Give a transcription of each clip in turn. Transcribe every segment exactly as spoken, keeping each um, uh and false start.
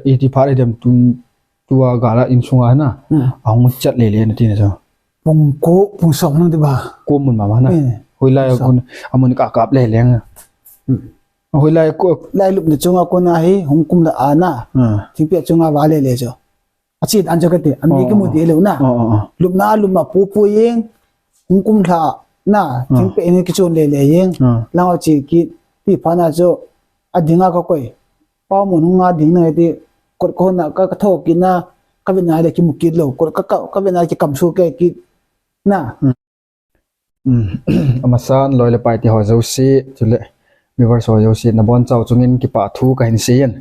Iti phat le dem tu, tua gala insunga na. Hmm. Ahung chat lele na tina so. Pung ko, pung som nang diba? Ko mun mama na. Eh, hoilai pung som. Kun, amun ka kap lele nga. Hmm. Hoilai ko. Lai lupna chunga kona hi, hung kum la ana. Hmm. Thingpia chunga va lele cho. Achi dan cho kati, ami ki mu ti lo na. Oh, oh, oh. Lupna, lupna pu pu yeng, hung kum la na, hmm, thingpia ni ki chun lele yeng. Hmm. Lang achi ki, ti pha na cho, adinga ka koi. Pau mun hung nga ding na ti, kot ko na ka, ka tho ki na, ka vena le ki mu ki lo, kot ka, ka, ka vena ki kam su ke ki na. Hmm. Hmm. Amasan loi le pai ti ho jouse, chule viewers ho jouse, na bon chau chungin kipa thu ka hin sei in.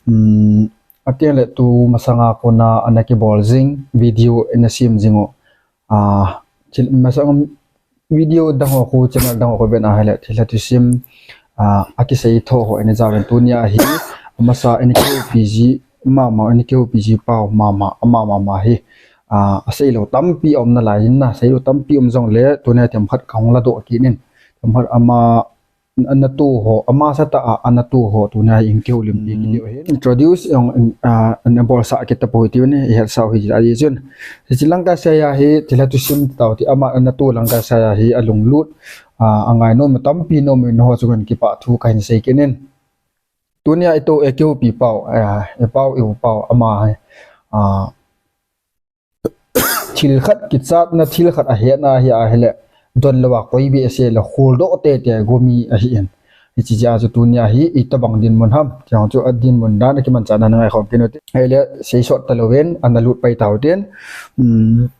Hmm. Atiang le tu masanga kona ana kibol jing, video ina sem jing u. Ah, thil, masang video dang ho khu, channel dang ho khu ben a hile, thilha thusim, ah, akisei tho ho ina jawen tunia hi, amasa ina keu P G mama, ina keu P G pau mama, ama mama hi, ah, asei lo tampi um nalai in na, sei lo tampi um jong le, tunia themkhat kahung la doh kit in, themkhat ama, ana tu ho, amasa ta a, ana tu ho, tunia hi in keu lim pi ki liu hin. Introduce jong, ah, ana bolsa kit tapoi ti ni, i hetsau hi ji a ji chun. Hichi lang ka sei a hi, thilha thusim tau ti ama ana tu lang ka sei a hi, alunglut, ah, angai nom tampi nom in ho chunga kipa thu ka hin sei kit in. Tunia i tu e keu pi pau, ah, e pau, e pau, ama hi, ah, thil khat kichatna, thil khat ahetna hi ahile, don lou a koi behseh le, khol doh tete gomi ahi in. Hichi jeh a chu tunia hi, itobang dinmun ham, ti ho chu a dinmun dan a kimanchahna na ngai khom kit u te. Ahile, sei sot talou in, ana lut pai tau tin. Um,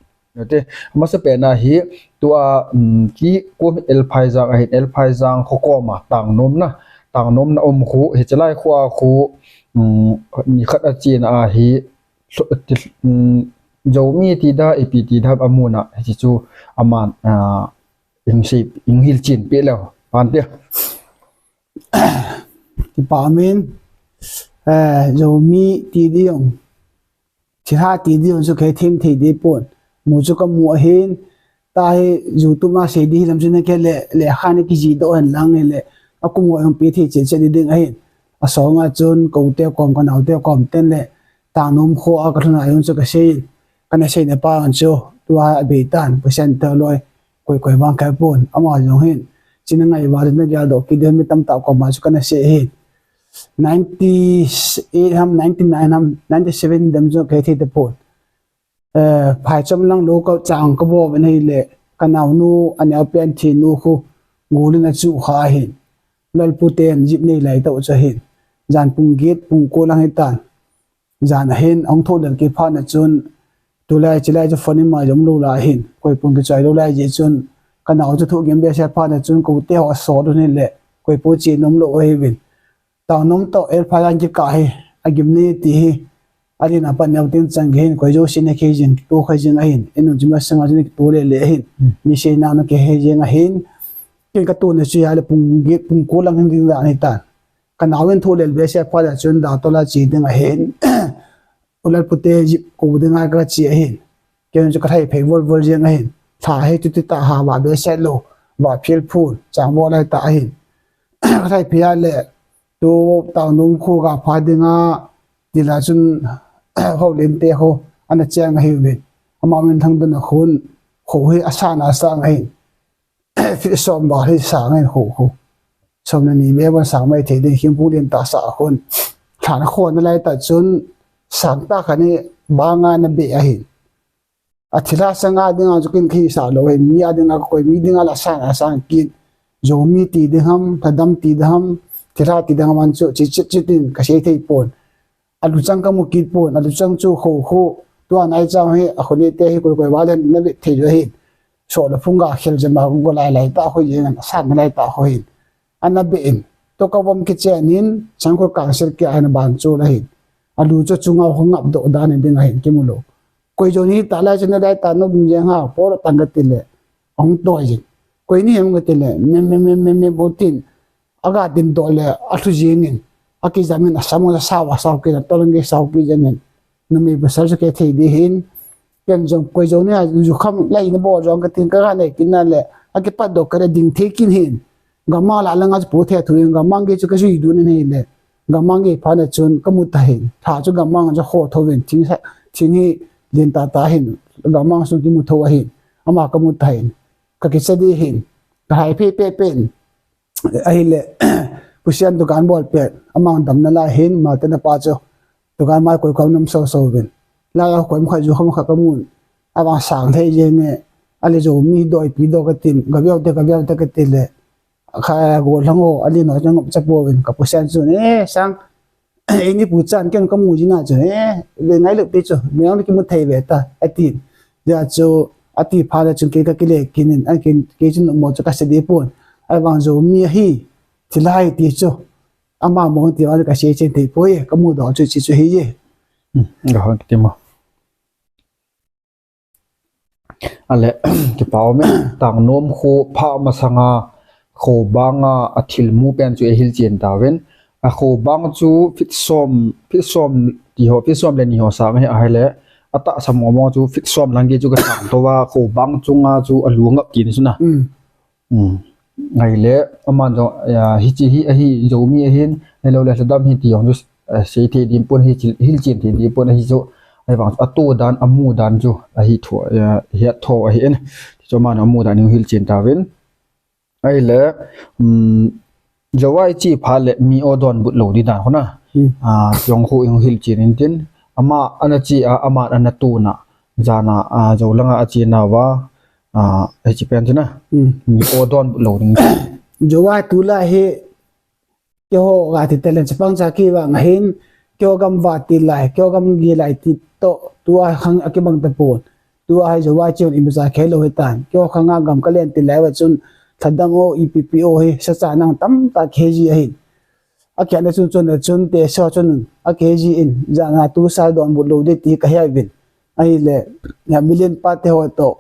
Te, amasa pen a hi, tua, um, ki kom L Phaijang ahin, L Phaijang kho kom a, tangnomna, tangnomna um khu, hichi lai khu a khu, um, ni khat a chena a hi, so, ti, um, Zomi ti da, ipi ti da, amun a, hichi chu, aman, ah, ing sei, ing hilchen pe leu, pan te. Kipa min, eh, Zomi ti di jong, thilha ti di jong chu kei them thei di pon. Mu chu ka mu ahin, ta hi YouTube ma sei di hi lam chu na ke le, le kha na ki ji doh hen lang le, akum ho jong pe thei che che di ding ahin. Asonga chun ko te kom ka nau te kom ten le, tangnom kho a ka lhun a jong chu ka sei in. Kana seina pa jong chu, tua abei tan, percent ta loi, koi koi vang kei pon, ama jong hin. China ngai va na gel doh kit di mi tamtah kom a chu kana sei hin. Ninety eight ham, ninety nine ham, ninety seven dem chu kei thei tapon. Eh, phaicham lang lou ka chang ka vo ve na hile, ka naonu, aneopen thinu khu, gulin achu kha ahin. Lalpu ten jip nei lai tau chu ahin. Jan pung get, pung ko lang hitan. Jan ahin, ahung thoh lel kit phat na chun, tulai, chilai chu phone ima jom lou lai ahin. Koi pung kichoi lou lai jeh chun, ka nao chu thoh gim behseh phat na chun, ko te ho asot u hile, koi po che nom lou ahi vin. Tangnom tah L Phaijang kikah hi, agim ni ti hi, adin a pan neo tin chang hin, koi jouse na khe jing, to khe jing ahin, inun chima sanga jing to le le ahin, hmm, mi sei na na khe jing ahin, ken ka to na chu ya le pung get, pung ko lang hin ding dan ahi tan. Ka nao in thoh lel behseh phat a chun da tola che ding ahin. U Lalpu te jip ko ding a ka che ahin. Ken chu ka thai phei vol vol jeng ahin. Tha he tu ti ta ha va behseh lou. Va phil phul. Chang vo lai ta ahin. Ka thai phei a le. Tu tangnom khu ga pha ding a. Ti la chun ho len te ho. Ana cheng ahi vin. Ama min thang dun a khun. Kho hi asan asang ahin. Feet som val hi sang in khu khu. Som le ni me val sang mai thei ding him pu lian ta sa khun. Thlan khon na lai ta chun sang ta kha ni banga na be ahin. A thilha sanga ding a chu kin khi sa lou hin. Mi a ding a koi mi ding a la sang a sang kin. Zomi ti ding ham, thadam ti ding ham, thilha ti ding ham an chu chi chi chi tin ka sei thei pon. Aluchang ka mu kit pon, aluchang chu kho kho. Tua nai chang hi, akhoni te hi koi koi valen na vet thei jo hin. So la phung ga khel jema go lai lai ta kho yin, san lai ta kho hin. Ana be in. To ka vom kichen in, chang ko kang sel ki ana ban chu la hin. Alu chu chunga ho ngap doh dan ding ahin kimu lou. Koi jo ni ta lai chen lai ta no bim jeng ha, por tang ka ti le. Ong toi jing. Koi ni hem ka ti le, me me me me me bo tin. Aga din doh le, alhu jing in. Aki jam in, asam nga sao, asao ki, atol nge sao ki jeng in. Numei pasal chu kei thei di hin. Ken jong koi jong ni a, ju kham lai na bo jong ka tin ka ga nei kin na le. Aki pat doh ka le ding thei kin hin. Gama la la nga chu pu thei thu in, gama nge chu ka jui du ni nei le. Gammang gei phat na chun kamu ta hin. Tha chu gammang chu ho tho vin, thing sa, thing hi lin tata hin, gammang sung kimu tho ahin. Ama kamu ta hin. Ka kicha di hin. Ka hai phe phe pen. Ahile, Pu Sian dukan bol pet, amang damna lai hin, Malte na pa chu dukan mai koi kom nam so so vin. Lai a koi mkha ju kham kha kamun. Abang sang thei jeng e, ale jo mi doi pi do katin, gaviau te, gaviau te katin le. Kha go lang o, ale no jang ngam cha po vin, ka Pu Sian chu ne, sang, Eini pu chan ken kamu jina chu, eh, ve ngai lou pi chu, mi ang kimu thei ve ta, ati. Ja chu, ati pha le chun kei kakile kinin, a kin, kei chun mo chu kase di pon. Ai vang jo mi hi, thilai ti chu. Ama mo ti vang kase chen thei poi, kamu do chu chi chu hi ye. Hmm, ga hon ti mo. Ale, kipa um e, Tangnom kho pha masanga, kho banga, a thilmu pen chu eihil chen tauvin. A kho bang chu fit som, fit som ti ho, fit som le ni ho sang hi ahile, atahsa mong mong chu fit som lang gei chu kasang tou va, kho bang chunga chu alu ngap kit ni chu na. Mm. Um. Ahile, aman jong, a, hichi hi, ahi, Zomi ahin, ahilou le, Lhadam hi ti jong chu, a, sei thei ding pon, hi chi, hil chen thei ding pon, ahi chu, ahivang chu, atu dan, amu dan chu, ahi thu, a, hiat tho, ahi en. Chu aman amu dan, hil chen tauvin. Ahile, um, Jowai chi pha le, mi o donbut lou di dan, khona. Hmm. A, jong khu hil chen in tin, ama, ana chi a, ama, ana tu na, jana, a, Jolanga a chi na va, A, hichi pen chu na. Hmm. Mi o donbut lou ding. Jowai tulai hi, keiho ga ti talent chapang cha ki vang ahin, keiho gam va ti lai, keiho gam gi lai ti to, tua khang akibang ta pon. Tua hi Jowai chun imacha khe lou hi tan. Keiho khang a gam kalen ti lai va chun, Lhadam o, E P P o hi, sa cha nang tam ta khe ji ahin. Akhen na chun chun na chun te so chun, akhe ji in, jana tusa donbut lou di ti ka hia vin. Ahile, ya million pa te ho to,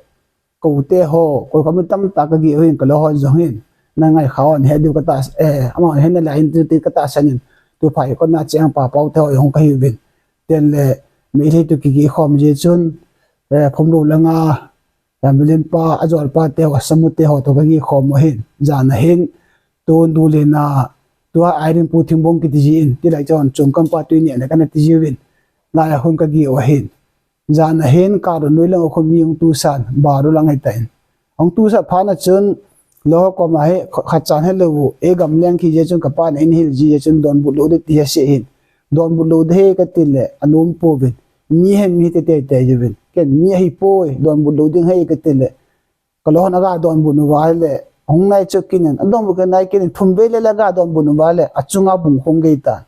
ko te ho, ko ka mi tam ta ka gi hin, ka lo ho jong hin. Na ngai kha on he du ka ta, eh, ama he na la in tu ti ka ta sanin. Tu phai ko na cheng pa pau te ho jong ka hi vin. Ten le, mi hi tu ki gi khom je chun, eh, phom lo la nga, ya million pa, ajol pa te ho, samu te ho to ka gi khom hin. Jana hin, tun du le na, tua Irene pu thingbong kiti ji in, ti lai chon, chung kam pa tu ni na ka na ti ji vin. La ya hun ka gi o hin. Jan ahin, ka ro nui lang a khun mi hung tusan, baru lang ahi tan. Hung tusa phat na chun, lo koma hi, khat chan helou, e gamleng khi je chun ka pa na in hil ji je chun donbut lou di ti ha se hin. Donbut lou di he ka ti le, anom pouvin. Mi he mi te te te juvin. Ken mi ahi poi, donbut lou ding he ka ti le. Ka lo hon aga donbut nu va le, hung nai chu kinin, adonbut ka nai kinin, thum vei le la aga donbut nu va le, achunga bung khong gei tan.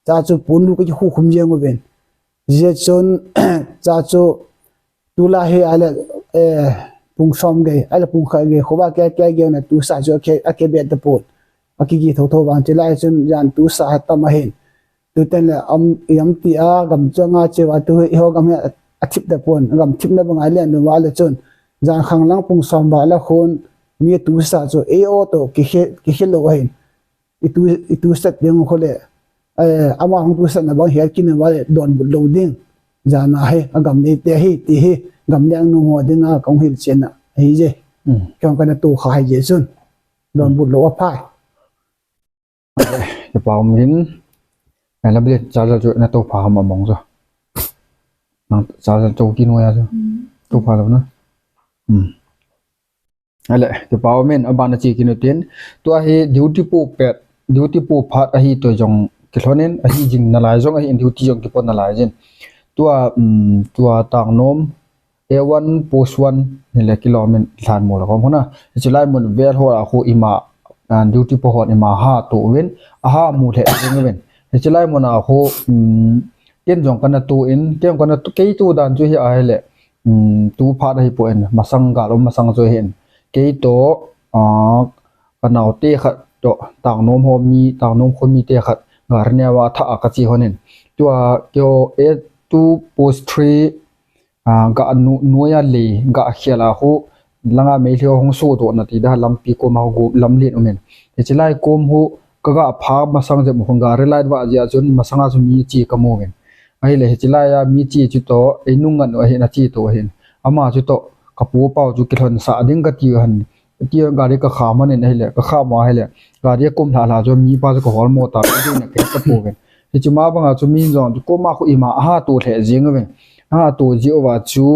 Cha chu pun lu ka khu khum jeng uvin. Jeh chun, cha chu, tulai hi ahile, eh, pung som gei, ahile pung khat gei, khovah kia kia gei na tusa chu akhe, akhe be ta pon. Akigi tho tho vang chilai chun jan tusa ha tam ahin. Tuten le am, iam ti a, gam chunga cheva tu hi, ho gam hi a, athip ta pon, gam thip na bang ahile nu va le chun. Jan khang lang pung som va la khun, mi tusa chu, e o to, ki khe, ki khe lou ahin. I tu, i tu set ding khu le, eh, ama hung tu set na bang hiat kin va le donbut lou ding. Jan ahi, agam nei te hi, ti hi, gamleng nu ho dinga kong hil chen na, ahi je. Hmm. Kong ka na tu kha hi je chun. Donbut lou a phai. Kipa um in. Ai la bile, charger chu na to pha ham among chu. Nang charger chu ki noi a chu. Hmm. To pha lou na. Hmm. Ale, kipa um in, aban a chi kinu tin. Tua hi duty pu pet, duty pu phat ahi to jong kilhonin, ahi jing nalai jong, ahi in duty jong kipo nalai jin. Tua, um, tua Tangnom, A one post one, ni le kilom in lhan mo la kom hona. Hichi lai mun vel ho la khu ima, ah, duty po hon ima ha tu vin, aha mu le jing vin. Hichi lai mun a khu, um, ken jong kana tu in, ken kana tu, kei tu dan chu hi ahile. Um, tu phat ahi pon, masang gal um masang chu hin. Kei to, ah, ka nau te khat to, Tangnom ho mi, Tangnom kho mi te khat, gar ne va tha a ka chi honin. Tua, keo e two post three, ah, ga nu, nuia le, ga khel a khu, langa mei lhio hong su to na ti da lampi kom a gu lam lin umin. Hichi lai kom hu, ka ga pha masang je mu khong ga re lai va jia chun masanga chu mi chi ka mu vin. Ahile hichi lai a mi chi chu to, ei nung ngan u ahin a chi to ahin. Ama chu to, ka pu pau chu kilhon sa ding ka ti u ahin. Tia gari ka kham anin ahile, ka kham a ahile, gari a kom lha lha chu mi pa chu ka hol mo ta, ka ding na ka ta po ven. Hiche ma banga chu min jong chu koma khu ima aha to lheh jing ven. Aha to ji uva chu,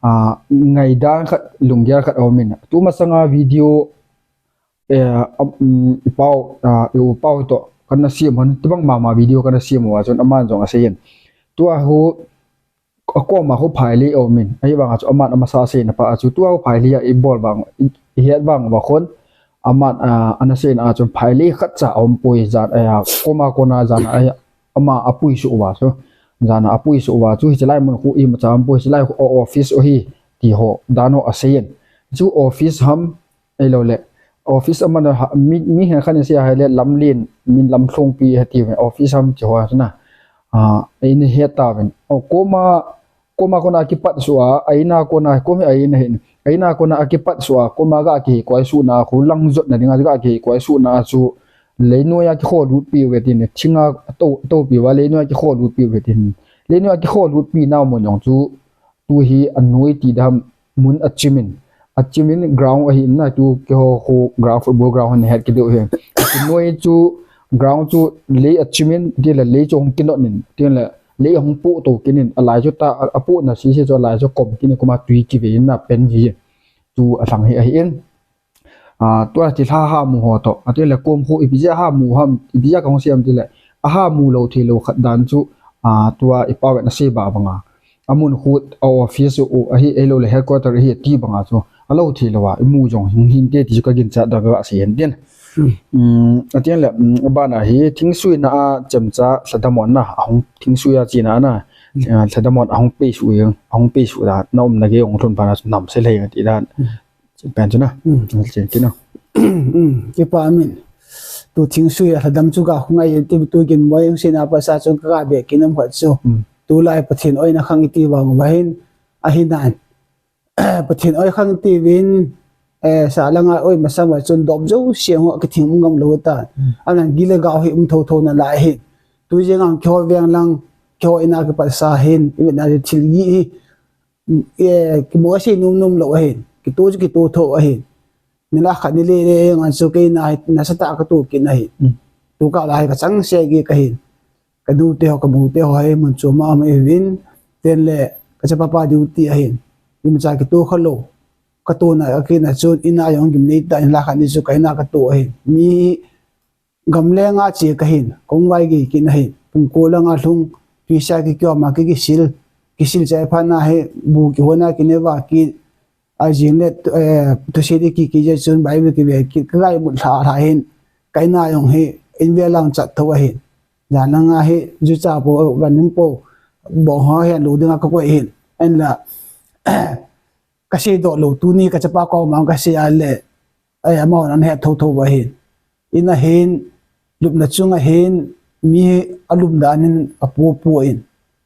a, ngaidan khat, lunggel khat aumin. Tu masanga video, eh, a, um, i pau, a, i u pau to, kana siam hon, tibang mama video kana siam uva chun, aman jong asei in. Tua hu, akoma khu phailei aumin, ahivanga chu aman amasa aseina pa a chu tua phailei a i bol vang, i, i het vang uva khun, aman, a, ana seina a chun phailei khat cha aum poi jan, a, koma kona jan a, ama apui suh uva chu, jan a apui suh uva chu, hiche lai mun khu imacha aum poi, hiche lai khu office ahi, ti ho, dan ho asei in. Chu office ham, Ahilou le, office aman a ha, mi, mi hen khat in asei a ahile, lamlen, min lamlhongpi ati uvin, office ham ti ho a chun a, a, eina het tauvin. O, koma, koma kona akipat suh a, a ina kona, kom hi a ina hin, a ina kona akipat suh a, koma ga kihei koi suhna a, khu lang jotna dinga ga kihei koi suhna a chu, leinoi a kikholut pi uve tin, thinga to, topi uva, leinoi a kikholut pi uve tin. Leinoi a kikholut pi nau mun jong chu, tu hi anoi ti dam mun achimin. Achimin ground ahi in na tu keiho khu ground, football ground hin het kideu hi. Anoi chu ground chu lei achimin, tile lei chu hung kinot in, tile lei hung poh to kinin, alai chu ta, a, apohna sese chu alai chu kom kinin, koma tui kive in na pen hi. Tu alhang hi ahi in. A, tua ti lha ha mu ho to. Atile kom khu ipi jeh a ha mu ham, ipi jeh a kahung sei ham tile. Aha mu lou thei lou khat dan chu, a, tua i pau in asei ba banga. Amun khu a office u ahi, ahilou le headquarter ahi ti banga chu. Alou thei lou a, imu jong hing hing te ti chu ka ginchat dan ka sei hen tin. Hmm. Um, atile, um, abana hi, thingsuina a chemcha lhadamon na, ahung thingsuia china na, hmm, a, lhadamon ahung pei suh jeng, ahung pei suh dan, na umna gei hung lhun bana chu nam sei lhei ti dan. Hmm. Pen chu na. Hmm. Chen kit na. Hmm. Kipa min. Tu thingsui a lhadam chu ga khu ngai ti tu gin moi hung sina pa sa chun ka ga be kin am khat chu. Hmm. Tulai Pathen oina khang iti vang uva hin ahi nan. Pathen oi khang iti vin, eh, sa langa oi masang uva chun dop jouse hung kithing um ngam lou ta. Hmm. Anan gil le gau hi um tho tho nalai hi. Tu jeng ang kihol veng lang, kihol ina kipat sa hin, i vet na thil gi hi. Eh, kimu asei nom nom lou ahin, kitoh chu kitoh tho ahin. Nilhah khat nile le ngan chu keina hi nasatah a katoh kit ahin. Hmm. Tu kah lai hi kachang se gei kahin. Kanu te ho, kabu te ho hi mun chom a um ahin. Tengle kachapa pa duty ahin. Imacha kitoh khalou. Katohna a kina chun ina jong gimnei ta, nilhah khat ni chu kaina katoh ahin. Mi Gamleng a che kahin, kong vai gei kit ahin, pung ko langa lhung, tuisa kikiom a ki, kisil, kisil chai phat na hi, bu kihon a kinei va kit, ajing le, eh, thusei di ki, ki jeh chun Bible kive kit, ka gai mut lha lha hin, kaina jong hi, in ve lang chat tho ahin. Jan langa hi, jucha po, vanung po, bong ho hin, lu dinga ka koi hin. Ahinla, kasei doh lou, tuni kachapa koma kasei a le, ai, amahon ana het tho tho uva hin. Ina hin, lupna chunga hin, mi alum dan in apu pu in.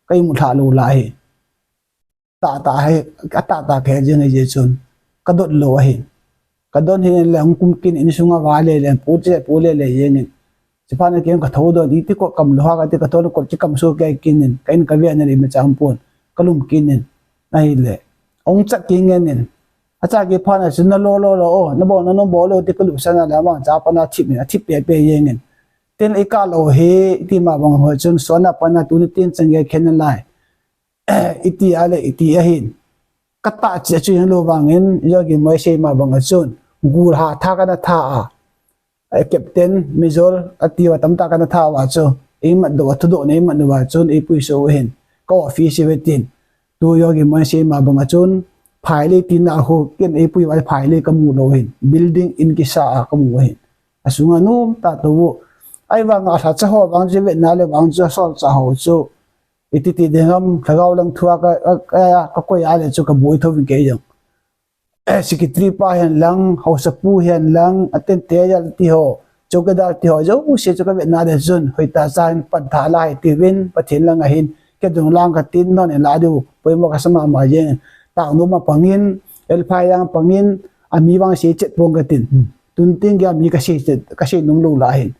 Ka imu lha lou lai hi. Tah tah hi, atah tah kahe jing ahi jeh chun. Kadot lou ahin. Kadon hin le hung kum kin in sunga va le le, pu che, pu le le jeng in. Chuphat na ken ka tho doh, iti kot kam lou ham kati, ka tho na kot chu kam so kei kinin, ka in ka ve na le imacha um pon, ka lum kinin, ahile. Ahung chat kei ngen in. Achat kei phat na chun na lo lo lo, o, na bol na nom bol lo ti ka lupsan a le, amang cha pa na thip in, athip pe pe jeng in. Tin i kah lou hi, iti ma bang ho chun, sona pa na tuni tin chang gei khen nalai. Iti a le, iti ahin. Ka tah cheh chu hin lou vangin, Yogi Moi sei ma bang a chun, gul ha tha kana tha a. A captain, major, ati uva tamtah kana tha uva chu, eimat doh, athudoh na eimat uva chun, eipui soh u ahin, ka office uve tin. Tu Yogi Moi sei ma bang a chun, phailei tina khu, ken eipui uva phailei kamu lou ahin, building in kisa a kamu ahin. Asunga nom tah tou u. Ahivanga lhacha ho vang chu vetna le vang chu solchah ho chu. Iti ti ding ham, lhagao lang thu a ka, ka, ka, ka koi a le chu ka boi tho vin kei jong. Eh, secretary pa hen lang, haosapu hen lang, atente jal ti ho, chowkidar ti ho, jouse chu ka vetna le chun, hoitah cha hin pan tha lai ti vin, Pathen lang ahin, kei jong lang ka tin non in la diu, poimo ka sa mama jeng, tah nom a pangin, elphai jang pangin, ami vang sei chet pong ka tin. Hmm. Tun tin gei a mi ka sei chet, ka sei nom lou lai hin.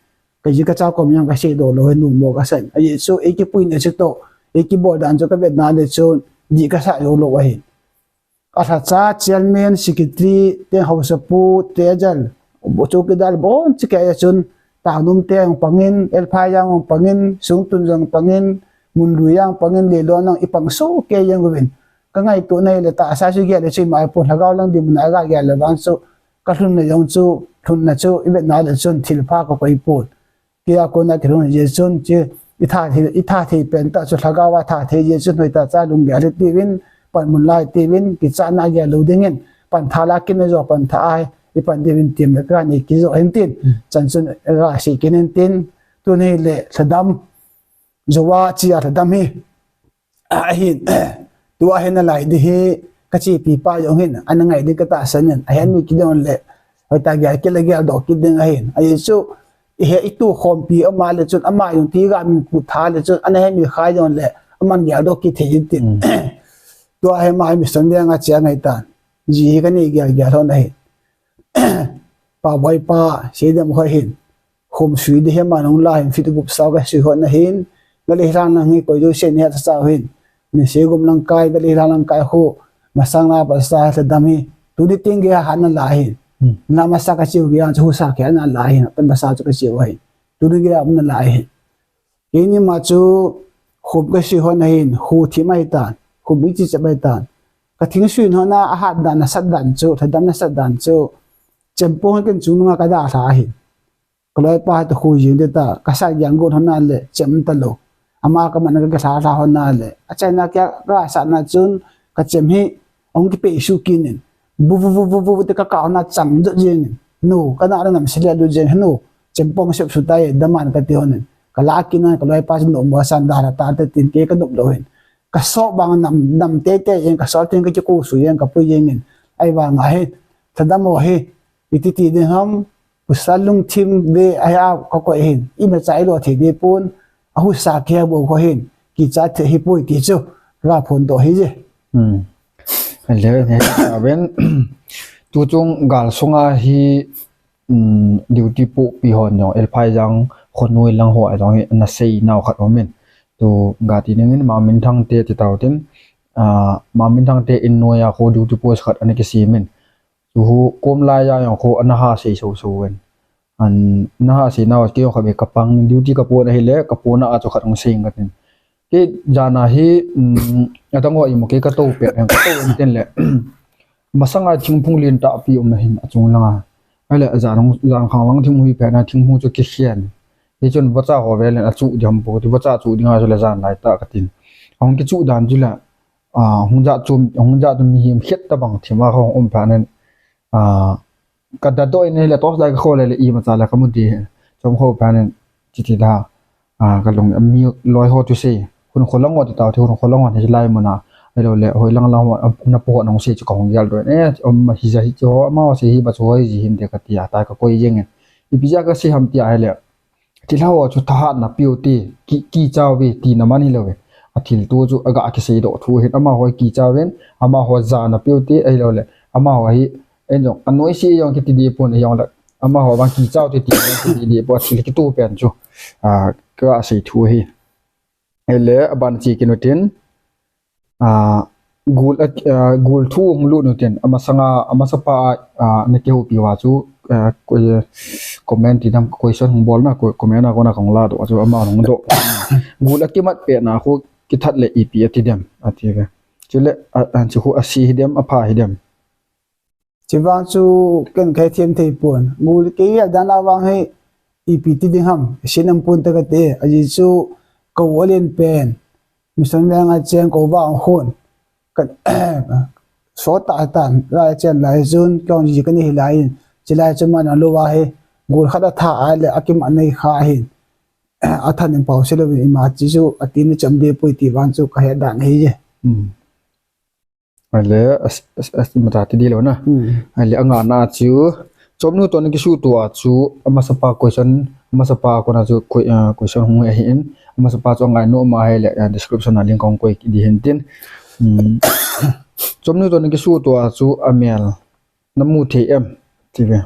Ka ji ka cha kom jong ka sei doh lou hin nom mo ka sa in. Ajeh chu, ei kipuina chu toh, ei kibol dan chu ka vetna le chun, dih ka sa jou lou ahin. alhacha, chairman, secretary, teng haosapu, treasurer, chowkidar, boncha kei a chun, Tangnom te jong pangin, Elphai jong pangin, Sungtun jong pangin, Munlui jong pangin, Leilon jong ipang soh kei jeng uvin. Ka ngaito na hile tahsa chu gel le chu ima pon, lhagao lang dinmun a ga gel le vang chu, ka lhunna jong chu, lhunna chu, i vetna le chun, thilpha ka koi pon. Kei a kona kilhung jeh chun, chu, i tha thei, i tha thei pen tah chu, lhagao a tha thei jeh chun, hoitah cha lunggel hitiuvin, panmun la hitiuvin, kichatna gel lou dingin, pantha la kin a jo pantha a, i pan diuvin tin le ka nei kit jo hin tin, chan chun, ka sei kit in tin, tuni le lhadam, jo a chi a lhadam hi, ahin, tua hin alai ding hi, ka chepi pa jong hin, ana ngai ding ka tahsan in, ahin mi kit ding le, hoitah gel kit le geldoh kit ding ahin. Ajeh chu, i he i tukhompi ama le chun, ama jong ti ga min kut tha le chun, ana he mi kha jong le, aman geldoh kit thei in tin. Tua hi ama hi mission veng a che angai tan. Ji hi ka nei gel gel lhon ahi. Pa Boi pa, Seidem khoi hin. Khom sui ding hi ama nung la hin, feet gup sao ka sui lhon ahin. Gali lang lang hi koi jouse ni ha cha cha hin. Min Seigum lang kai, Gali lang lang kai khu. Masang na pa sa lhadam hi. Tuni teng gei a hana la hin. Na masa ka chiu gei a chu husa kei ana la hin. Pen masa chu ka chiu ahin. Tuni gei a na la hin. Keini ma chu khum ka sui lhon ahin, khu thim ahi tan, khum ichi chep ahi tan. Ka thing sui lhon a, ahat dan, asat dan chu, lhadam nasat dan chu, chempong ken chungnung a ka dalha ahin. Ka loipa hi toh khu jing ding ta, ka sa jeng got lhon a le, chem talou. Ama ka man a ka kilha lha lhon a le, achaina kei a ka sah na chun, ka chem hi, ahung kipeh suh kit in. Bu, bu, bu, bu, bu, bu, te ka kah lhon a chang jot jeng in. Nu, ka na le nam se le lut jeng in, nu. Chempong sep suh tai, daman ka ti lhon in. Ka la kit in, ka loipa chu nop mo san dalha ta te tin kei ka nop lou hin. Ka sop bang nam, nam teitei jeng, ka sop tin ka kikou suh jeng, ka pui jeng in. Ahivang a hi, lhadam ho hi, iti ti ding ham, husa lungthim ve, ahi a ka koi hin. Imacha i lo thei ding pon, ahusa kei a bou kho hin, kichat thei hi poi ti chu, ka phondoh hi je. Hmm. Le, he, aben, tu chung gal sunga hi, um, duty pohpi hon jong, Elphai jong, khonoi lang ho a jong hi, na sei nau khat um in. Tu ga ti ding in, Maminthang te ti tau tin, ah, Maminthang te in noi a khu duty post khat ana kisem in. Chu khu kom lai a jong khu ana ha sei so so in. An, na ha sei nau kei jong kha be ka pang duty ka pon ahile, ka pon a chu khat hung sei ngat in. Kei jan a hi, um, adang ho imu kei ka to pet hen, ka to in tin le. Masang a thingphung lentah pi um ahin achung lang a. Ahile jan hung, jan khang lang thingphung hi pet na thingphung chu kikhen. Hichun vacha ho ve len achu ding ham po, ti vacha chu ding a chu le jan lai ta ka tin. Ahung kichu dan chu le, ah, hung ja chom, hung ja chom mihem khet tabang thim a hung um pha nen, ah, ka da doh in le torch light ka khol le, le imacha le ka mu di. Chom kho pha nen, chi ti da. Ah, ka lung, mi loi ho chu sei. Hun kho lang ho ti tau, ti hun kho lang ho hi lai mun a. Ahilou le, hoi lang lang ho, na po ho nong sei chu ka hung gel doh in. Eh, um, hi ja hi chu ho, ama ho sei hi ba chu ho hi ji him de ka ti a, ta ka koi jeng in. Ipi ja ka sei ham ti ahile. Thilha ho chu thahatna pe u te, ki, kicha uve, tina man hilou ve. Athil tu chu aga kisei doh thu hin, amaho kicha uvin, amaho jana pe u te, ahilou le, amaho hi, en jong, anoi se jong kiti ding pon jong le, amaho vang kicha u te, ti jong kiti ding pon, athil kitoh pen chu, ah, ka sei thu hi. Ele, aban che kit u tin, ah, gul, ah, gul thu hung lut u tin, amasanga, amasapa, ah, na kihoupi uva chu, ah, ko-, comment ti dam, question hung bol na, ko-, comment a kona kahung la doh chu, ama hung doh. Gul akimat pet na khu kithat le ipi ati dem, ati ve. Chule, ah, ah, chu khu ase hi dem, apha hi dem. Chuvang chu ken kahe them thei pon. Gul kei a dan a vang hi ipi ti ding ham. Sin am pon ta kate. Ajeh chu ka u alen pen. Mission veng a cheng ka u vang khun. Ka sot ta tan. Lai chen lai chun kong ji ka ni hi lai in. Chulai chu man a lou a hi. Gul khat a tha a le a kim a nei kha hin. A than in pau se lou in ima chi chu a ti ni cham de poi ti vang chu ka he dan hi je. Hmm. Ale, as, as, as, mata ti di lou na. Hmm. Ale, anga na chu, chomnu toh na kisuhtoh a chu, amasapa question, amasapa kona chu, que-, ah, question hung ahi in, amasapa chu angai nom ahile, ah, description a link kong koi di hin tin. Hmm. Chomnu toh na kisuhtoh a chu, amel, na mu thei em, ti ve.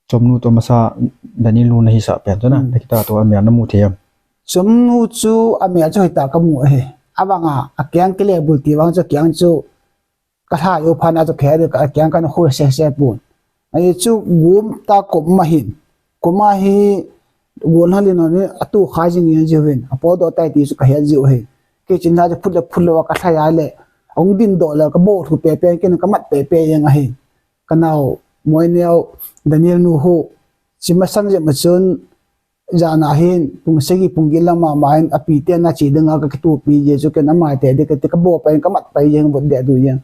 Chomnu toh masa Daniel nu na hisah pen chu na, hmm, na kitoh toh amel na mu thei em. Chomnu chu amel chu hoitah ka mu ahi. Avang a, akeng kile bul ti vang chu akeng chu Ka lha jou phat na chu kei a ding ka kiang kana khoi sese pon. Ahi chu gum ta kum ma hin. Kum a hi gum ha lin ni atu kha jing jing jiu hin. Apo do tai ti chu ka het jiu hin. Kei chin la chu phut le phut le wa ka lha ya le. Ong din do le ka bo thu pe pe ken ka mat pe pe jeng ahi. Ka nau moi neo Daniel nu hu. Chi ma sang je ma chun Jan a hin, pung sagi pung get lang mama hin, api te na chi ding a ka kitupi je chu ken amai te ding kati ka bo pai ka mat pai jeng vot de du jeng.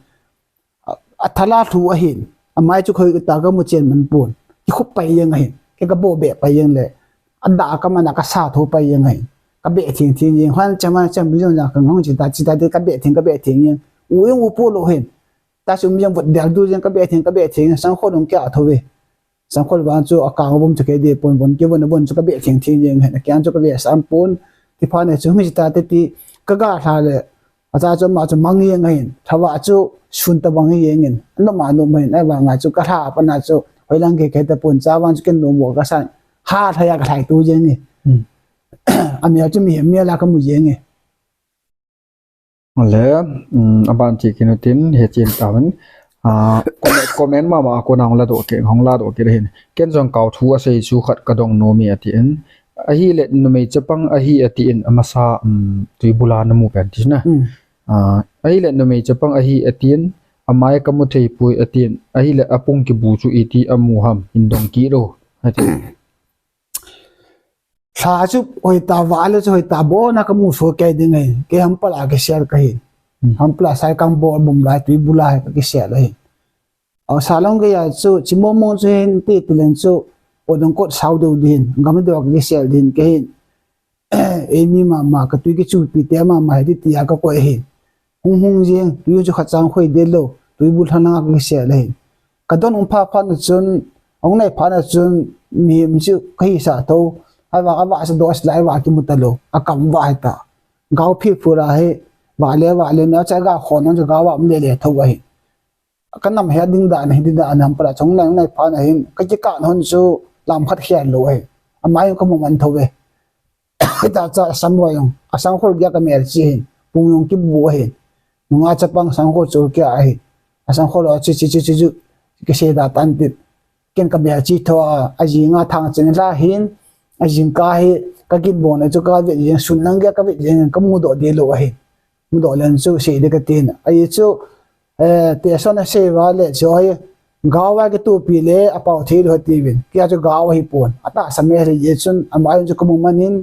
A, a thala thu ahin, amai chu khoi ta ka mu chen man pon. Ki khup pai jeng ahin, ke ka bo be pai jeng le. A da ka man a ka sa thu pai jeng ahin. Ka be thing thing jeng, hwan chama cham bi jong ja ka ngong chi ta chi ta de ka be thing ka be thing jeng. U jong u po lo hin. Ta chu mi jong vot de du jeng ka be thing ka be thing jeng, sang kho dong kya thu ve. Sangkhol vang chu akang bum chu kei ding pon, bon kivon a bon chu ka be thing thing jeng hin, akiang chu ka be sam pon, ti phat ne chu mi ta te ti ka ga lha le, acha chu ama chu mang jeng ahin, thava chu sun ta bang jeng in, no ma no ma hin, avang a chu ka lha pa na chu, hoi lang ke ke ta pon, cha vang chu ken no mo ka san, ha lha ya ka lhai tu jeng ni. Hmm. Amia chu mi, mi la ka mu jeng ni. Le, um, aban ti kinu tin, he chin ta hin. Ah, comment, comment mama a ko na hong la do ke, hong la do ke hin. Ken jong kau thu a sei chu khat ka dong nom e ati in. Ahi le numei chapang ahi ati in, amasa, um, tui bula na mu pen ti na. Hmm. Ah, ahi le numei chapang ahi ati in, amai ka mu thei pui ati in, ahi le apung kibu chu iti amu ham, in dong ki lo. Ati. Lha chu hoi ta va le chu hoi ta bo na ka mu so kei ding ahi. Kei Hampal a kisel ka hi. Hmm. Hampal a sai kang bo bum lai tui bula hi ka kisel ahi. Au sa long ke ya chu chi mo mo chu hin ti ti len chu o dong kot sau deu din. Gam do ka kisel din ke hin. Ei mi mama ka tui ki chu pi te mama hi ti ti a ka ko ahi. Hung hung jeng, tui chu khat chang khoi de lo, tui bul thang a ka kisel ahi. Ka don um pha pha na chun, ong nai pha na chun, mi, mi chu ka hi sa tho, ai va, a va sa do as lai va ki mu ta lo, a kam va hi ta. Gau phi phu ra hi, va le, va le, na cha ga khon, na cha ga va um le le tho ahi. Ka nam he ding dan, he ding dan, nam pa la chong nai, nai pha na hin, ka ki ka hon chu, lam khat khel lo ahi. Amai ka mu man tho ve. Hita cha Assam wa jong, Assam khol gya ka mel chi hin, pung jong ki bu ahin. Nunga chapang Assam khol chu kya ahin. Assam khol a chi chi chi chi chu, ki se da tan tit. Ken ka mel chi tho a, a jing a thang chen la hin, a jing ka hi, ka gin bon a chu ka vet jeng, sun lang gya ka vet jeng, ka mu do de lo ahin. Mu do len chu se de ka tin. Ahi chu, Eh, te son a sei va le chu hi, gau va ki tupi le, a pau thei lo ti vin. Kia chu gau hi pon. A ta sa me le ye chun, a mai chu ka mu man in,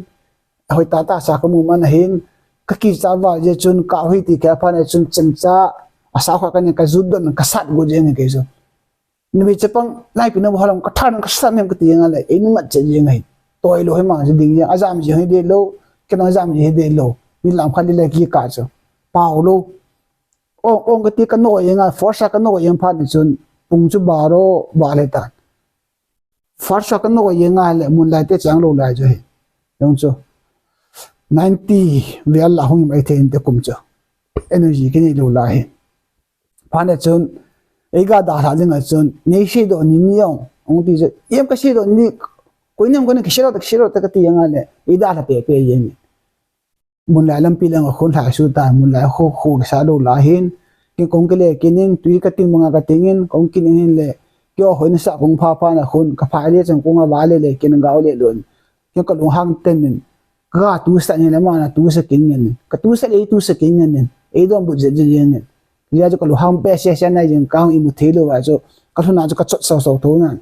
hoi ta ta sa ka mu man hin, ka ki cha va ye chun, ka hoi ti ka pha ne chun, chen cha, a sa kha ka ni ka zu don, ka sat go je nge ke chu. Ni mi che pang, nai pi na ba halam, ka than, ka sat nem ka ti nga le, e ni mat che ye ngai. Toi lo hi ma ji ding ye, a jam ji hi de lo, ke na jam ji hi de lo. Ni lam kha le le ki ka chu. Pau lo. Ong, ong kati ka noi jeng a, force a ka noi jeng phat ni chun, pung chu baro, ba le tan. Force a ka noi jeng a le, mun lai te chang lo lai chu hi. Jong chu. Ninety, vel la hung mai the in te kum chu. Energy ki nei lo lai hi. Phat ni chun, ei ga da hla jeng a chun, nei si do ni ni jong, ong ti chu, em ka si do ni, koi nem ko ni ki si lo ta, ki si lo ta ka ti jeng a le, ei da hla pe pe jeng ni. Mun lai lampi lang a khun lhai su ta, mun lai khu, khu kisa lo la hin. Kin kong kile kin in, tui ka ting manga ka ting in, kong kin in hin le. Kio hoi na sa kong pha pha na khun, ka pha le chang kong a va le le, kin ga le lun. Kio ka lung hang ten in. Ka tu sa ni le ma na tu sa kin in. Ka tu sa le tu sa kin in. Ei don bu je je in. Lia jo ka lung hang pe se se na jing kang i mu thei lo va jo. Ka thuna jo ka chot sau sau tho na.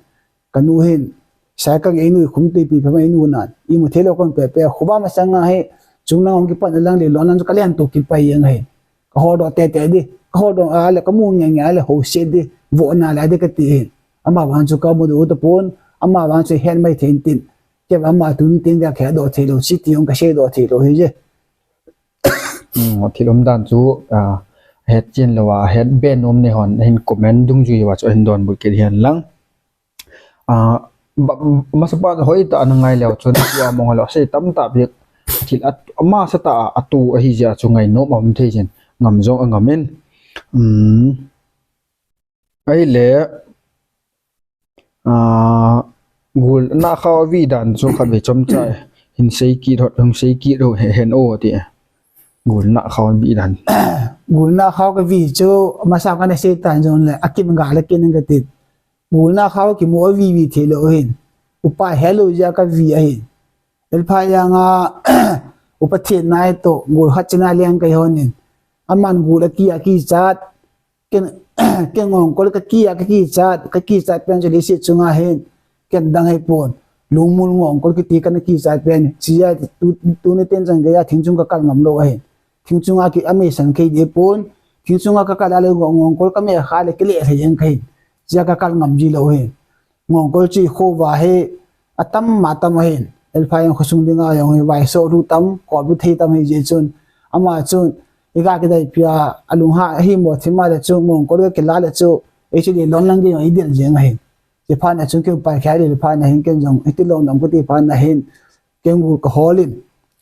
Ka nu hin, sai ka ngei nu khum tui pi pha mai nu nan. I mu thei lo kon pe pe, khuba ma sang a hi, chung nang ong ki pan lang le lo nan chu ka lian tu ki pai yang hi. Ka hol do te te di, ka hol do a le ka mu nge nge a le ho se di, vo na le di ka ti hin. Ama vang chu ka mu do ta pon, ama vang chu hen mai thei tin. Ke ba ma tun tin ga khe do thei lo, si ti ong ka se do thei lo hi je. Hmm, thil um dan chu, ah, het chin lo a, het ben um ne hon, hin comment dungjui va chu hin don bu ki hian lang. Ah, ba, masa pa hoi ta na ngai leo chun, tia mong lo, sei tam ta bik, thil at, ama sa ta a tu ahi ja chu ngai nom um thei jin, ngam jong a ngam in. Um, Ahile, ah, gul na kha vi dan chu khat ve chom cha hin sei ki thot, hin sei ki ro he, hen o ti. Gulna khao bi dan. Gulna khao ka vi chu, masa kana sei tan jong le, akim ga le kin ka ti. Gulna khao kimu a vi vi thei lou hin. Upa hello ja ka vi ahin. Elpha janga, upa thei nai to, gul khat china liang ka honin. Aman gul a ki a ki chat, Ken, ken ngongkol ka ki a, ka kichat, ka kichat pen chu leiset chunga hin. Ken dang hei pon. Lungmul ngongkol kiti kana kichat pen. Chia tu, tuni ten chang gaya thing chung ka kal ngam lou ahin. Thing chunga ki amei san kei de pon. Thing chunga ka kal a le ngongkol ka me kha le kile thei jeng ka hin. Chia ka kal ngam ji lou ahin. Ngongkol chu i kho va hi atam ma tam ahin. Elpha jong khosung dinga jong hi vaiso lu tam, kop lu thei tam hi je chun. Ama chun, i ga kidai pia, alung ha, hi mo thima le chu, ngongkol ka kila le chu, ei chu le lon lang ge jong i del jeng ahin. Ti phan a chun keu pai khai le phan a hin ken jong, i ti long dam ko ti phan a hin. Ken gul ka holin,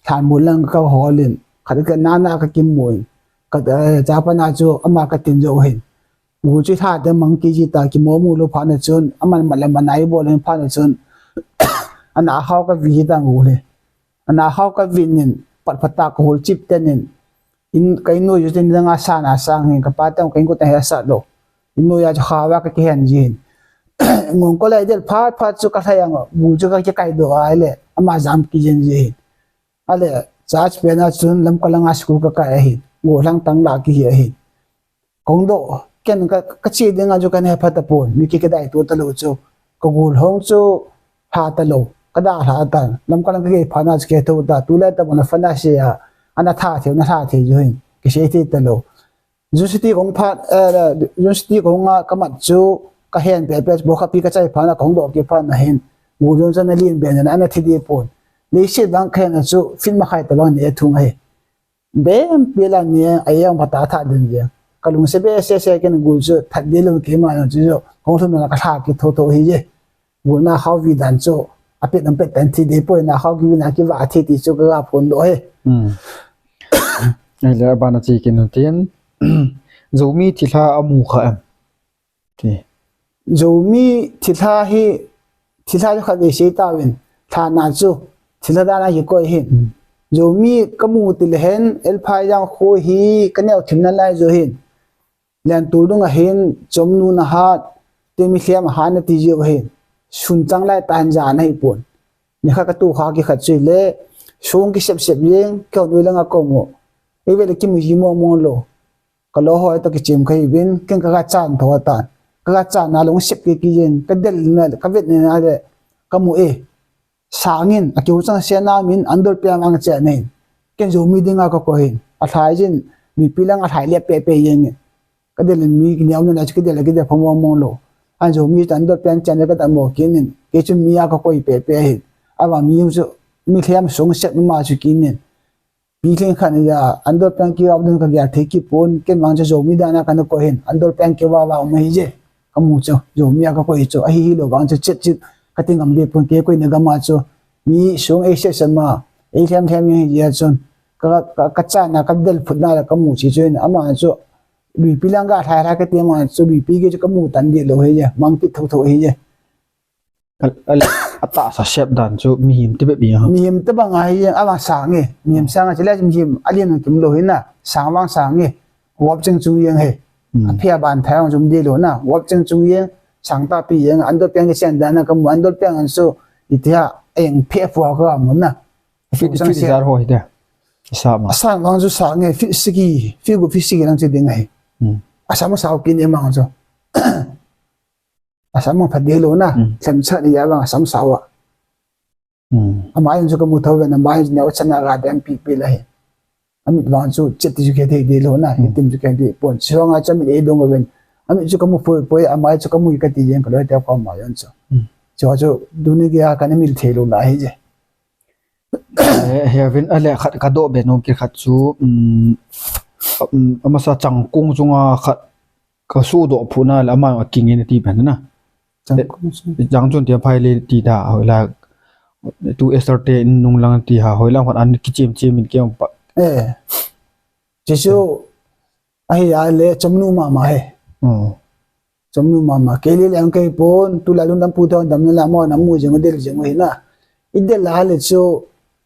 than bul lang ka holin. Khat ka nana ka kim mo in. Ka, eh, cha pa na chu, ama ka tin jo ahin. Gul chu tha te mang ki ji ta ki mo mu lo phan a chun, aman mat le man ai bol in phan a chun, ana hao ka vi ta gul hi. Ana hao ka vin in, pat pat ta ka hol chip ten in, in ka in noi ju ten dang a sa na sang hin, ka pa tang ka in ko ta he sa lo. In noi a chu kha va ka ki hen ji hin. Ngongkol a i del phat phat chu ka tha yang, gul chu ka ki kai do ai le, ama jam ki jen ji hin. A le, church pen a chun, lam ka lang a school ka kai ahin. Gul lang tang la ki hi ahin. Kong do, ken ka, ka chi ding a chu ka ne phat a pon, mi ki ka dai tu ta lo chu. Ka gul hong chu, pha ta lo, ka da hla ta. Lam ka lang ka ke pha na chu ke to ta, tu le ta bona fa na se a, ana tha the, na tha the ju hin, ki se the ta lo. Jun City kong pha, eh, Jun City kong a ka mat chu, ka hen pe pe, bo ka pi ka chai pha na kong do ki pha na hin. Gul jun chan na lin be na, ana thi di pon. Leiset bang khen a chu, fin ma khai ta bang ne thung ahi. Bem pela ni a yang pata tha den je. Ka lungset be se se ken gul chu that de lung ke ma chu jo. Hong thum na ka tha ki tho tho hi je. Gulna khao vi dan chu. A pet an pet tan thi de poi na khao ki na ki va thi ti chu ka ga phon do he. Hmm. Ai le ba na chi kin tin. Zomi thilha a mu kha em. Ti. Zomi thilha hi, thilha chu khat vei sei ta vin, thana chu, thilha dan a hi koi hin. Hmm. Zomi ka mu ti le hen, Elphai jang khu hi, ka neo thim na lai jo hin. Len tu dung a hin, chom nu na hat, te mi hliam a hat na ti jo hin. Sun chang lai tan ja na hi pon. Ni kha ka tu kha ki khat chui le, sung ki sep sep jeng, ka nui langa ko mo. Ei ve le ki mu ji mo mo lo. Ka lo hoi to ki chim ka hi vin, ken ka ka chan tho tan. Ka ka chan na long sep ki ki yen, ka del na, ka vet na le, ka mu e. Sangin, a kiu chang se na min, an dol pia mang che nei. Ken Zomi dinga ka ko hin. A thlai jin, mi pi lang a thlai le pe pe yen. Ka del mi ki niam na chu ki del ki del pha mo mo lo. An Zomi tan dol pia che nei ka ta mo ki nin. Ke chu mi a ka ko i pe pe hin. A va mi chu, mi hliam sung sep ma chu ki nin. Pi thleng khat ni ja, an dol peng ki va dun ka gel thei ki pon, ken vang chu Zomi dan a ka na ko hin, an dol peng ki va va um hi je. Ka mu chu, Zomi a ka ko hi chu, a hi hi lo vang chu chet chet, ka ti ngam de pon ke koi na gam a chu. Mi sung ei se se ma, ei thlem thlem hi je chun. Ka, ka, ka chan na ka del phut na la ka mu chi chu hin, ama chu. Lui pi lang ga thlai thlai ka ti ma chu, lui pi ki chu ka mu tan de lo hi je, mang ki tho tho hi je. A, a, a tahsa sep dan chu mihem te bep hi ha. Mihem te bang a hi jeng, a vang sang e. Mihem sang a chu le mihem a lian kim lo hi na. Sang vang sang e. Wap cheng chung jeng he. Hmm. A phia ban thai vang chung de lo na. Wap cheng chung jeng, sang ta pi jeng, an dol peng ke chen dan na ka mu an dol peng an su. Itia, eng phe pua ka mu na. Fit, fit jar ho hi de. Sa ma. A sang vang chu sang e, fit siki, fit gu fit siki lang chu ding he. Hmm. A sa ma sa ki ni mang chu. A sam mang phat ding lo na. Mm. Themcha ni a vang a sam sao a. Mm. Ama in chu ka mu tho ve na, ama in neo chana ga dem pi pi la hi. Amit vang chu chet ti chu ke thei ding lo na, mm, hitim chu ke ding pon. Chuang a cham ei dong ve. Amit chu ka mu poi poi, ama chu ka mu ka ti jeng ka loi te ko ama yon chu. Mm. Chu chu duni ge a ka na mil thei lo la hi je. Eh, he vin a le khat ka do be nom ki khat chu, um, um, amasa changkung chunga khat ka su do phu na le ama a king in ti pen na. Changkung chu. Eh, chang chun ti phai le ti da, hoi la tu Esther te in nung lang ti ha, hoi la khat an ki chem chem in ke pa. Eh. Jesu a hi a le chom nu mama he. Hmm. Chom nu mama. Kei le le ang kei pon, tu la lung dam pu thon dam na la mo na mu jeng del jeng hi na. I del la le chu,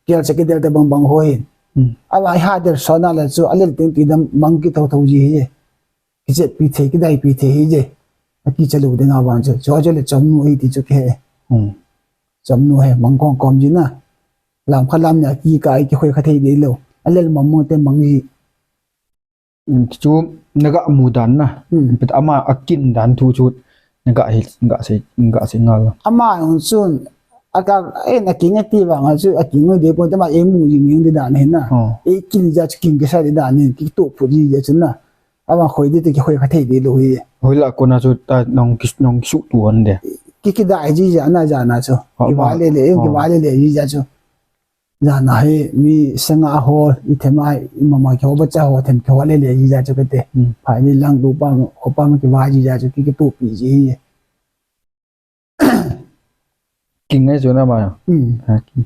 kel che ki del te bang bang ho hin. Hmm. Ava iha der sona le chu alel teng ti dam mang kithou thou ji hi. Kichetpi thei, kidaipi thei hi je. Akicha lou ding a vang chu. Chu chu le chomnu hi ti chu ke. Hmm. Chomnu hi mang kong kom ji na. Lam kha lam nia kikai kikhoi kha thei dei lou. Alel mong mong te mang ji. Hmm, chu naga mu dan na. Hmm. But ama akin dan thu chu naga hi, ga sei, ga sei ngal. Ama jong chun, aka, eh, naking ati vang a chu, aking dei pon te ama eimu jing jing ding dan hi na. Oh. Eikin ja chu king kisa ding dan hi, kitup phu ji ja chu na. Ama khoi ding te kikhoi kha thei dei lou hi. Hoilah kona chu ta nong kis, nong su tu an de. Ki, kidai ji ja na, ja na chu. Oh, kiva ma, le le, oh. Kiva le le ji ja chu. Jana hi mi sanga ho, i thema, i mama kiho, bacha ho, them kiho le le, i ja chu kate. Hmm. Phai ni lang lu pa, ho pa ma kiva ji ja chu ki, kitup pi ji. King ngai chu na ma. Hmm. Ha, king.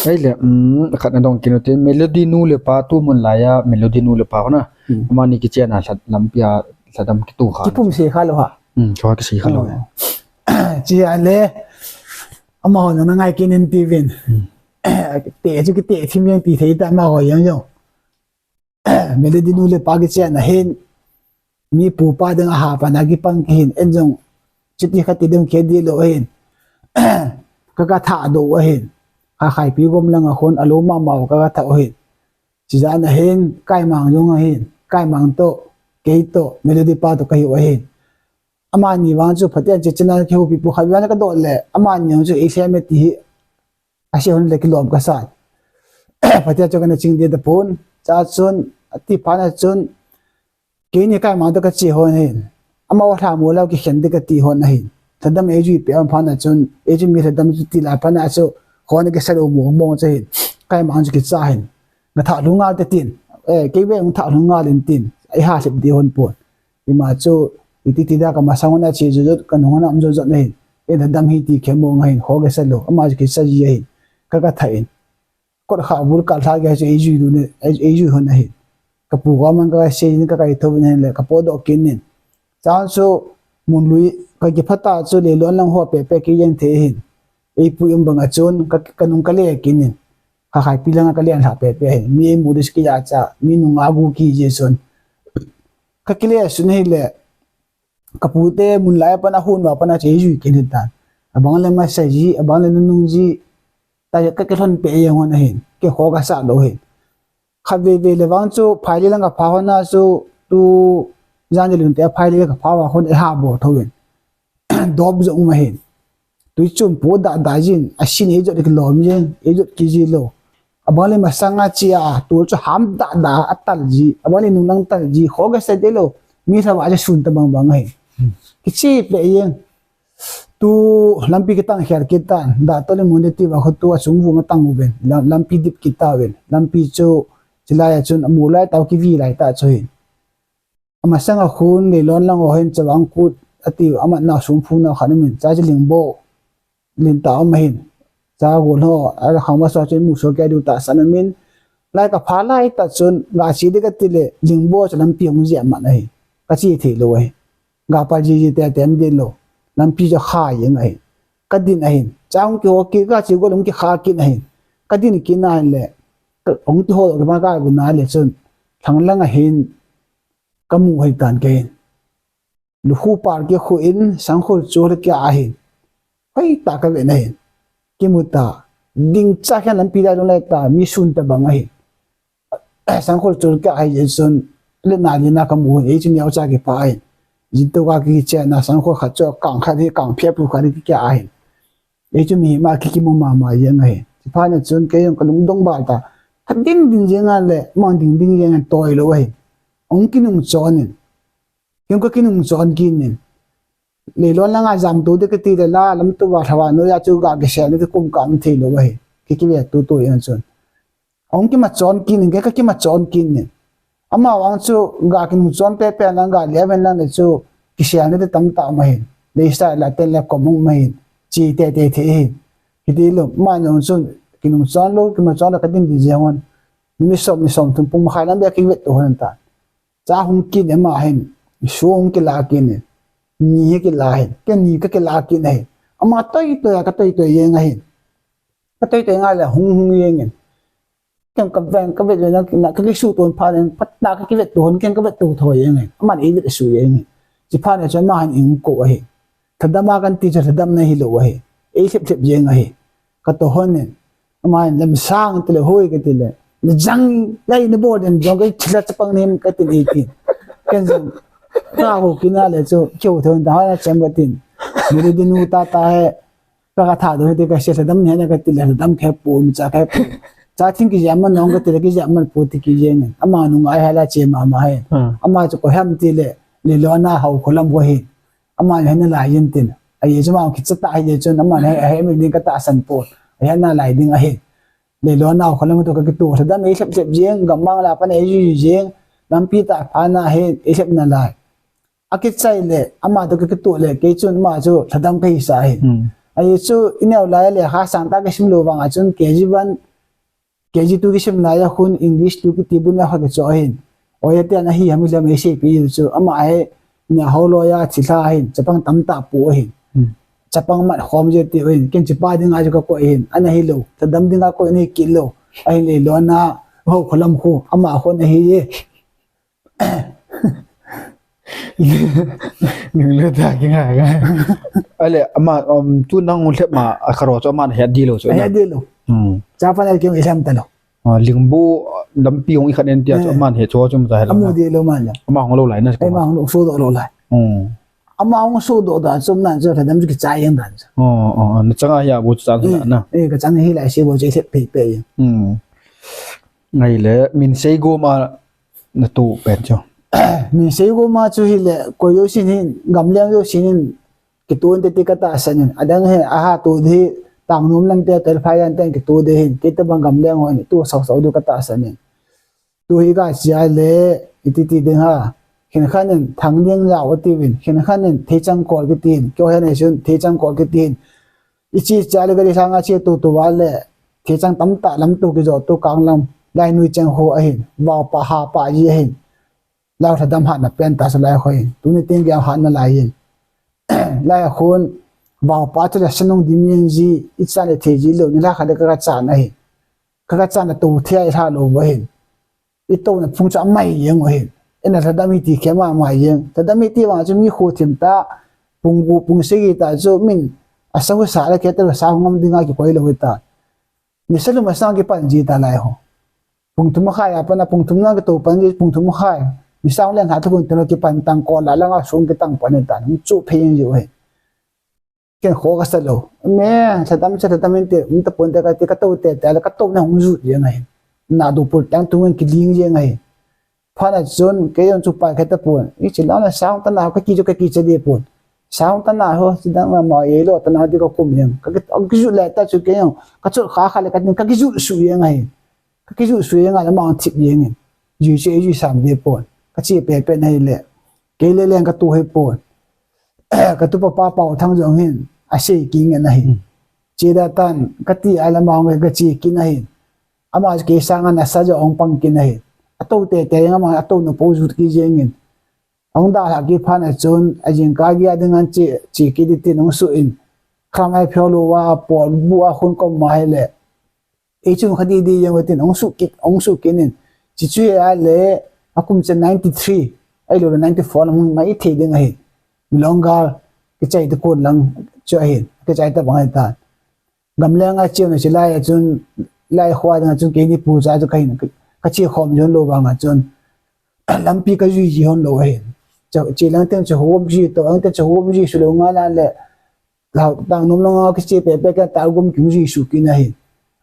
Ai le, um, khat na dong kin u te, Melody nu le pa tu mun laiya, Melody nu le pa ho na. Hmm. Amani kichen a lhadam pia, lhadam kitu kha. Kipum se kha lou ha. Hmm, chua kisi kha lou. Oh. Chi a le, amaho na ngai kin in ti vin. Hmm. Te chu kite thim jeng ti thei ta amaho jeng jong. Melody nu le pa kichenna hin. Mi pu pa ding a ha pa na kipang kihin. En jong. Chuti kha ti ding khe di lou hin. Ka ka tha do hin. Kha khai pi gom lang a khun a lou mama ka ka tha hin. Chi jan a hin. Kai mang jong a hin. Kai mang to. Kei to. Melody pa to ka hi u a hin. Amani vang chu Pathen che chena kihoupi pu khat vang ka dot le, amani jong chu i sem e ti hi, a se hon le kilom ka sa. Pathen chu kana ching ding tapon, cha chun, ati phat na chun, keini kai mang to ka che hon hin. Ama o thla mo lau kikhen ding ka ti hon ahin. Thadam ei jui pe am phat na chun, ei jui mi thadam chu ti la phat na chu, hon ka sa lo mo mo cha hin. Kai mang chu kicha hin. Nga tha lu ngal te tin. Eh, kei ve nga tha lu ngal in tin. Ei ha sep di hon pon. Ima chu, iti ti da ka masang hon a che jot jot, ka nung hon a um jot jot na hin. E thadam hi ti khe mo nga hin, ho ke sa lo, ama chu kisa ji a hin. Ka ka tha in. Kot kha bul ka lha ke chu ei jui du ne, ei, ei jui hon a hin. Ka pu ka man ka sei in ka kai tho in le, ka po do kin in. Chan chu, mun lui, ka ki phata chu le lon lang ho pe pe ki yen the hin. Ei pu um bang a chun, ka, ka nung ka le kin in. Kha khai pi lang a ka le an lha pe pe hin. Mi ei mu dis ki ya cha, mi nung a gu ki je chun. Ka kile sun hi le, ka pu te mun lai a pan a hun va pan a che jui kin hin tan. Abang le ma sa ji, abang le nung ji, ta ka ke lhon pe ye hon a hin, ke kho ka sa lo hin. Kha ve ve le vang chu, phai le lang ka pha hon a chu, tu jan de lun te phai le ka pha va hon e ha bo tho hin. Dop jong um a hin. Tui chun pu da da jin, a sin ei jot ki lom jin, ei jot ki ji lo. Abang le masang a chi a, tu chu ham da da a tal ji. Abang le nung lang tal ji, kho ka sa de lo. Mi sa va ja sun ta bang bang a hin. Kichi pe yeng. Tu lampi kitang khel kitan. Da to le mun de ti va kho tu a chung vu ma tang u ben. Lam, lampi dip kita ben. Lampi chu chi lai a chun a mu lai tau ki vi lai ta chu hin. Ama sanga khun leilon lang ho hin chawang kut ati ama na sum phu na khan min cha chi lingbo lin ta ama hin. Cha go lo a khang ma so chi mu so ke du ta san min. Lai ka pha lai ta chun ga chi de ka ti le lingbo cha lampi hung je ma na hi. Ka chi thei lo hi. Ga pa ji ji te te am de lo. Lampi jo kha yeng a hi. Ka din a hin. Cha hung ki ho ki ga chi go lung ki kha kin a hin. Ka din kin a hin le. Hung ki ho ki ma ka gu na le chun. Thang lang a hin. Ka mu hoi tan ke. Lukhu par ke khu in sangkhol chol ke a hin. Hoi ta ka ve na hin. Ki mu ta. Ding cha khen lampi lai long lai ta mi sun ta bang a hin. Sangkhol chol ke a hin sun. Le na ni na ka mu hin. Ei chu niau cha ki pa a hin. Jin to ka ki che na sangkhol khat cho kang khat hi kang phia pu khat hi ki a hin. Ei chu mi ma ki ki mu ma ma yang a hin. Chi pha na chun ke yong ka lung dong bal ta. Khat ding ding yang a le mang ding ding yang a toi lo a hin. Ong ki nung chon in. Ken ka kinung chon kin in. Leilon langa jam tu de ka ti le la lam tu va thawa no ya chu ga ke se ne kum ka am thei lo ahi. Ki ki ve tu tu yan chun. Ong ki ma chon kin in, ke ka ki ma chon kin in. Ama wang chu ga kinung chon pe pe lang ga le ven lang le chu ki se ne de tam ta ma hin. Le sa la ten le kom ma hin. Chi te te the hin. Ki ti lo ma nong chun kinung chon lo ki ma chon lo ka din di je hon. Ni som ni som tum pum khai lam be ki vet tu hon ta. Cha hung kin ema hin, su hung kila kin hin, ni hi kila hin, ke ni ka kila kin hin. Ama toi toi a ka toi toi yeng ahin. Ka toi toi nga le hung hung yeng in. Ka ven, ka vet ven, na, ka kisu ton pha nen, pat na ka kivet ton, ken ka vet to thoi eng. Aman ei vet su eng. Chi pha ne chun ama hin ing ko ahi. Thadam a kan ti chu thadam na hi lo ahi. Ei lhep lhep jeng ahi. Ka to hon nen. Ama hin lam sang ti le hoi ka ti le. Na jang lai na bol den jong ka thila chapang nem ka ti ni ti. Ken jong. Ka ho kina le chu kyo thon ta ha na chem ka tin. Meri dinu ta ta he. Ka ka tha do te ka se thadam ne na ka ti le thadam khe pu mi cha khe pu. Cha thing ki jam man nong ka ti le ki jam man pu ti ki je ne. Ama nu ngai ha la che ma ma he. Ama chu ko ham ti le le lo na hau ko lam ko he. Ama he na lai yin tin. Ai ye chu ma ki cha ta he je chun ama he he mi ding ka ta san pu. He na lai ding a he. Le lo na ko lam to ka ki tu thadam ei sep sep jeng gam mang la pa ne ju jeng. Lampi ta pha na he ei sep na lai. A kichai le, ama to kituh le, kei chun ama chu thadam kahi sa ahi. Ahi chu, i neo lai le, ha sang ta kisim lou vang a chun, K G one, K G two kisim lai a khun, English two kiti bun a kha kicho ahin. Oi, ati an ahi, hami lam ei seipi chu, ama ahi, nia ho lo ya, thi thla ahin, chapang tam ta pu ahin. Chapang mat khom je ti ahin, ken chipa ding a chu ka koi ahin, ana hi lou, thadam ding a koi ni kit lou, ahin le lo na, ho kholam khu, ama khun ahi ye. Nung le ta ki nga nga. Ale, ama, um, tu nang un lhep ma, a kharo chu ama na het di lo chu. Het di lo. Hmm. Cha pa na ki ngi lham ta lo. Ah, lingbu, lampi hung i khat en tia chu, eh, ama na het chu chu ma ta het lo. Amu di lo ma la. Ama hung lo lai na. Ama hung lo so do lo lai. Hmm. Ama hung so do da chu na chu thadam chu ki cha yang dan chu. Oh, oh, na chang a ya bu cha na. Eh, ka chang hi lai se bu che lhep pe pe. Hmm. Ngai le, min sei go ma, na tu pen chu. Min sei go ma chu hi le, koi yo sin hin, gam leng yo sin hin, kitu te ti ka ta san hin. Adang he, aha tu di, tang num lang te, tel phai yan te, kitu di hin, kita bang gam leng ho hin, tu sau sau du ka ta san hin. Tu hi ka chia le, iti ti ding ha. Hin khan hin, thang ding ya o ti vin, hin khan hin, thei chang kol ki tin, kyo he ne sun, thei chang kol ki tin. I chi cha le gari sang a chi tu tu va le, thi chang tam ta lam tu ki jo tu kang lam, lai nui chang ho ahin, vau pa ha pa ji ahin. Lau thadam ha na pen ta sa lai ho hin, tu ni ting giam ha na lai hin. Lai a khun, vau pa chu le sanung di min ji, i cha le thi ji lo, ni la kha le ka ka cha na hin. Ka ka cha na tu thi a i tha lo va hin. I to na phung chu a mai jeng u hin. Ina thadam hi ti khe ma mai jeng. Thadam hi ti vang chu mi khu thim ta, phung gu, phung segi ta chu min a sa hu sa le khe ta sa ngam ding a ki koi lo ta. Ni sa lu ma sang ki pan ji ta lai ho. Phung thum khai a pan a phung thum na ki to pan ji phung thum khai. Ni sang len ha thu kun ta ki pan tang ko la la nga sung ki tang pan ta. Chu phe jeng ji u hin. Ken kho ka sa lo. Me, thadam, thadam inte, um ta pon te ka ti ka to te te, ka to na hung ju jeng ahi. Na du pul tang tu ngen ki ling jeng ahi. Pha na chun, ke yon chu pai ka ta pon. I chi la na sang ta na, ka ki jo ka ki cha de pon. Sang ta na ho, chi dang na ma ye lo, ta na di ka kum jeng. Ka ki, ka ki ju le ta chu ke yon, ka chu kha kha le ka ni, ka ki ju su jeng ahi. Ka ki ju su jeng a, ma thip jeng in. Ju che, ju sam de pon. Ka chi pe pe na hi le. Ke le leng ka tu hi pon. Ka tupa pa Pau Thang jong hin, a sei ki ngen ahi. Hmm. Che da tan, ka ti a lama hung ka che kin ahi. Ama ke sang an a sa jo hung pang kin ahi. A to te te ama a to no po jut ki jeng in. Hung da la ki phan a chun, a jing ka gi a ding an che, che ki di tin hung su in. Kha mai pheo lo wa, po bu a khun kom ma he le. Ei chung kha di di jeng u tin, ong su kit, ong su kit in. Chi chu a le, a kum chen ninety three, ai lo le ninety four lam mai thei ding ahi. Milong gal, ki chai te kun lang chu ahi, ki chai ta bang ahi ta. Gam leng a chiu na chi lai a chun, lai khua ding a chun, keini pu cha chu ka hin, ka chi khom jon lo bang a chun. Lampi ka jui ji hon lo ahi. Cha, chi lang ten chu hom ji to, ang ten chu hom ji su lo nga la le, Lau, tang nom long a kiche pe pe ka ta gum ki ji su ki na hi.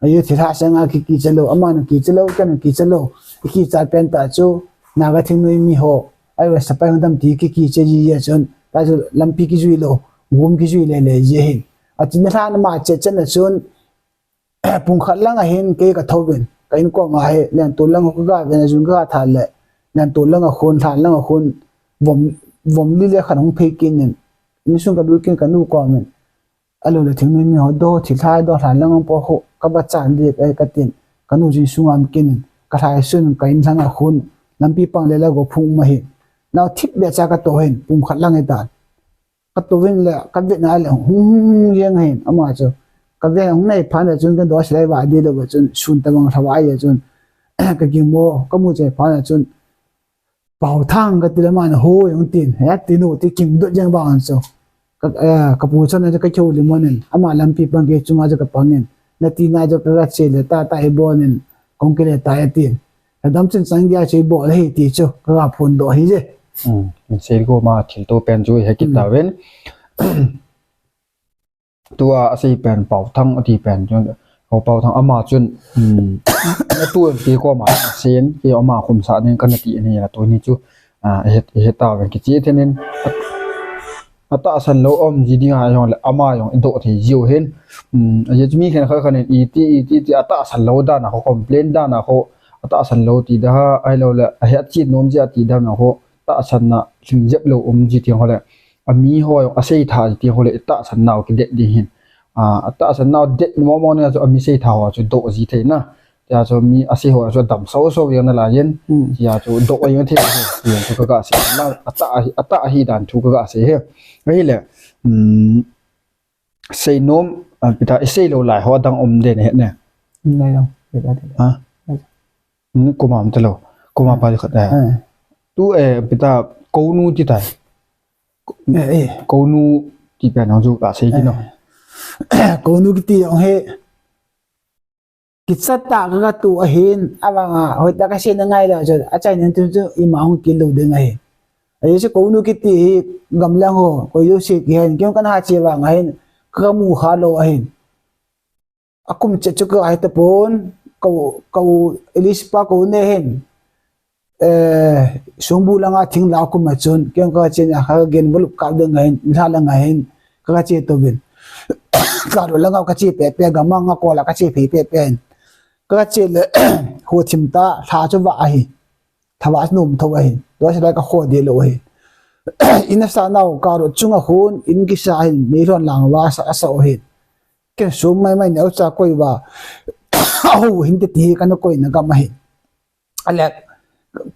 Ayo thi tha sang a ki ki chalo, ama na ki chalo, ka na ki chalo. Ki cha pen ta chu, na ka thing noi mi ho. Ai wa sa pai dam ti ki ki che ji ya chun. Ta chu lampi ki jui lo, gum ki jui le le ji hin. A chin na ma che chen na chun. Pung khat lang a hin kei ka tho vin. Ka in ko nga he, len tu lang ka ga vin a jun ka tha le. Len tu lang a khun, tha lang a khun. Vom, vom li le khan hung phei kin nin. Insung ka lui kin ka nu ko min. A lo le thing noi mi ho do thi tha do tha lang po ho ka ba chan di ka, ka tin. Ka nu jin sung am kin. Ka thai sun ka in thang a khun. Lampi pang le la go phung ma hi. Nau thip be cha ka to hin pung khat lang e ta. Ka to vin le ka vet na le hung hung jeng hin ama chu. Ka vet hung nei phan le chun ka do silai va di lo ba chun sun ta bang tha va ai chun. ka kimo, ka mu che phat na chun, Paothang ka ti le aman ho jong tin, he ti nu ti kim dot jeng vang chu. Ka, eh, ka pu chon chu ka kihoulim un, ama lampi pang kei chunga chu ka pang in, na ti na chu ka ga che le ta ta i bol in, kong kile ta e tin. Ka dam chun chang gei chu i bol hi ti chu, ka ga phondoh hi je. Hmm, min sei ko ma thil to pen chu he kit ta ven. Tua a sei pen Paothang a ti pen chun, ho Paothang ama chun, hmm, na tu ti ko ma sen, ke ama khum sa nen ka na ti ni la tu ni chu, a, he, he ta ven kichi thenin, a, a tahsan lou um ji ding a jong le ama jong i doh thei jiu hin, hmm, a je mi khen kha khan in i ti, i ti, ti a tahsan lou dan a ho complain dan a ho, a tahsan lou ti da ha, ai lou le, a he a chi nom ji a ti dan a ho, tahsan na hling jep lou um ji ti ho le, a mi ho jong a sei tha ti ho le, i tahsan nau kidet ding hin. A, a tahsan nau det mo mo ne chu a mi sei tha ho chu doh ji thei na. Tia chu mi a sei ho chu dam sau sau jeng na la yen. Hmm. Tia chu doh jeng thei he. Tia chu ka ga sei la, a ta hi, a ta hi dan chu ka ga sei he. Ahi le, um, sei nom, a, pita i sei lou lai ho dang um den he ne. Nei lo, pita de. Ha? Nei lo. Hmm, kuma um te lo. Kuma pa di khat, eh. Eh. Tu, eh, pita kounu ti tai. Eh, eh. Kounu ti pen hong chu ka sei kit no. Eh. Kounu kiti jong he. Kicha ta ka ga tu ahin, avang a, hoi ta ka sei na ngai lo chu, a chai nen tu chu, ima hong kilo ding ahi. A ye chu kounu kiti hi, gamlang ho, koi jo sei ki hen, kiong kan ha che vang ahin, ka mu kha lou ahin. A kum chet chu ka hi tapon, ko, ko, Elispa ko ne hin. Eh, sumbu langa thing la kum a chun, kiong ka chen a ka gen bulup ka ding ahin, la langa hin, ka che to bin. Ka ro langa ka che pe pe, gama nga ko la ka che pe pe pe. Ka che le, ho thim ta, la chu va ahi. Tha va nom tho ahin. Tua se lai ka ho de lo ahi. Ina sa nau ka ro chunga hun, in kisa hin, mi lon lang va sa, sa ahin. Ken sum mai mai neo cha koi va. Ahu hin te ti ka na koi na gam ahi. Ale,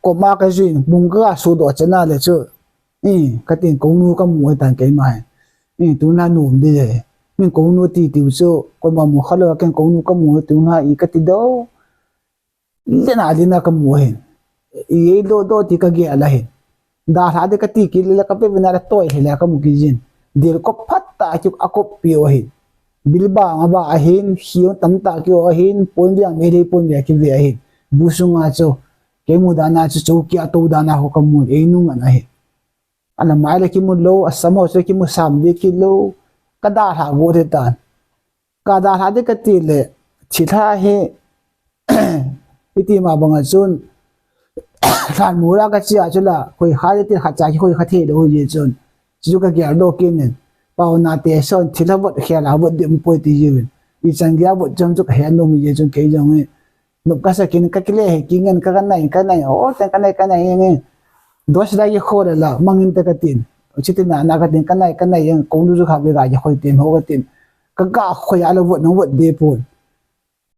ko ma ka jui, bung ka su do chena le chu. I, ka tin kounu ka mu tan kei mai. I, tu na nu de. Min kounu ti ti chu, ko ma mu kha lo ken kounu ka mu tu na i ka ti do. Lena, lena ka mu ahin. I ei do do ti ka ge ala hin. Da hla de ka ti ki le ka pe vina la toi he la ka mu ki jin. Dil ko phat ta ki a ko pi o hin. Bilba nga ba ahin, hiu tam ta ki o ahin, pon dia me le pon dia ki ve ahin. Bu sunga chu. Ke mu dana chu chu ki a to dana ho ka mu ei nu ngan ahin. Ana mai le ki mu lo, a sam ho chu ki mu sam de ki lo. Ka da hla go de tan. Ka da hla de ka ti le, thilha hi, i ti ma banga chun, hlan mu la ka chia chu la, khoi kha de ti kha cha ki khoi kha thei lo ji chun, chu ka gel do kin nen, pau na te son, thilha vot khel a vot dim poi ti ji win. I chan gei a vot chang chu ka he nom ji chun kei jong i, nup ka sa kin ka kile he ki ngen ka ka nai, ka nai, o, ten ka nai, ka nai ngen. Dos da ki kho le la, mangin te ka tin. Chiti na, na ka tin, ka nai, ka nai, yang kong du chu kha ve ga ki khoi tin, ho ka tin. Ka ga khoi a lo vot nong vot de pon.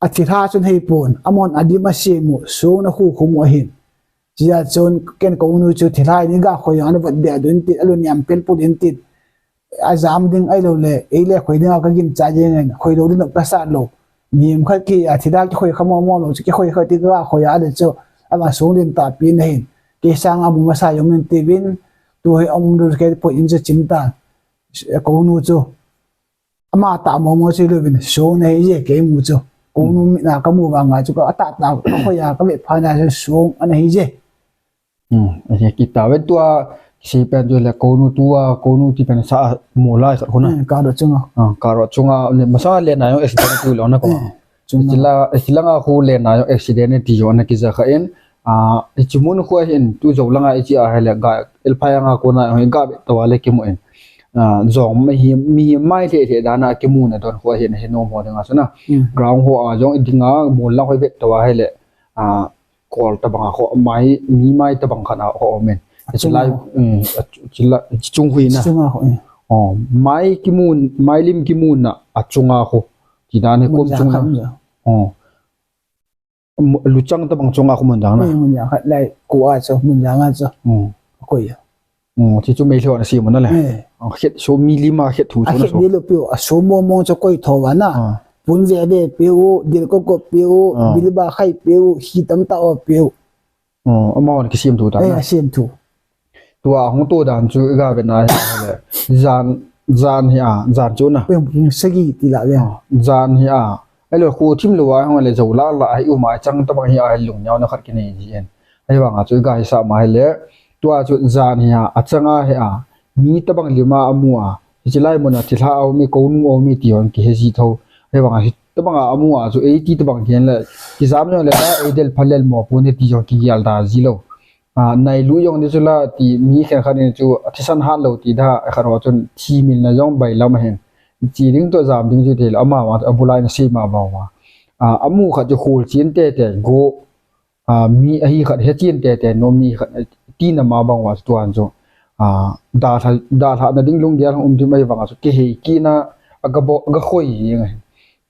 A thilha chun hei pon. Amon a dim a se mu. Sung na khu khu mu ahin. Chia chun ken kounu chu thilha ni ga khoi a lo vot de a dun tin. A lo niam pel pul in tin. A jam ding ai lo le. Ei le khoi ding a ka gin cha jeng en. Khoi lo ding ka sa lo. Mihem khat ki a thilha ki khoi kha mo mo lo. Ki khoi kha ti ga khoi a le chu. A ga sung din ta pi na hin. Ki sang a mu ma sa yong in ti vin. Tu hei om du ke po in chu chin ta. Kounu chu. Ama ta mo mo si lo vin, so nei je kei mu chu. Kounu mi na ka mu vang a chu ka ta ta, ka khoi a ka ve pha na chu so ana hi je. Hmm, a je ki ta ve tua, si pen chu le kounu tua, kounu ti pen sa mo lai sa khona. Hmm, ka ro chunga. Ah, ka ro chunga, le masa le na yong accident tu lo na ko. Hmm, chunga. Sila, sila nga khu le na yong accident ti yo na ki ja kha in. Ah, i chi mun khu hin tu jo langa i chi a hele ga el phai anga ko na ho ga be to le ki mu in. Ah, jong mi hi, mi hi mai the the dana ki mu na don khu hin he nom ho ding a suna. Hmm. Ground ho a jong i ding a mu la hoi be to hele. Ah, kol ta bang a ho mai, mi mai ta bang khan a ho men. A chunga. Chilai, mm, a chu-, chila, chung hui na. Chunga ho, eh. Oh, mai ki mu, mai lim ki mu na a chunga ho. Ti dan he kom chunga. Oh. Mu-, luchang ta bang chunga khu mun jang na. Mun jang khat lai ku a chu, mun jang a chu. Hmm. Koi a. Hmm, ti chu mei lhon a si mun na le. Eh. A khet so mi lima khet thu chu na so. A khet ni lo piu, a so mo mo chu koi tho va na. Ah. Pun ve ve pe u, dil ko ko pe u, ah, bilba khai pe u, hi tam ta o pe u. Oh, amahon kisem thu ta. Eh, na. Asem thu. Tua hung to dan chu ga ve na le. Jan, jan hi a, jan chu na. Peng pung sagi ti la ve. Oh, jan hi a. Ai lo khu thim lo a hung le zo la la ai u mai chang ta bang hi a lung nyau na khat kinei ji en. Ai vang a chu ga hi sa mai le. Tua chu jan hi a, achang a hi a. Mi ta bang lima amu a. Hichi lai mun a thilha a um i, konu a um i ti hon kihe ji tho. Hei bang a hi, tabang a amu a chu eighty tabang hihen le, kijam jong le la, eidel phalel mo pon e ti jong kigel da ji lo. A, nai lu jong ni chu la ti mi khen khat in chu, a thisan hat lo ti da, a khat ho chun thi mil na jong bai lam hen. Chi ding to jam ding chu te le, ama ma, a bulai na sei ma bang ma. A, amu khat chu khol chin te te, go, a, mi ahi khat he chin te te, no mi khat, ti na ma bang wa tuan chu, a, da lha, da lha na ding lunggel um ti mai vang a chu, kihei kit na, a ga bo, a ga khoi jing a hi.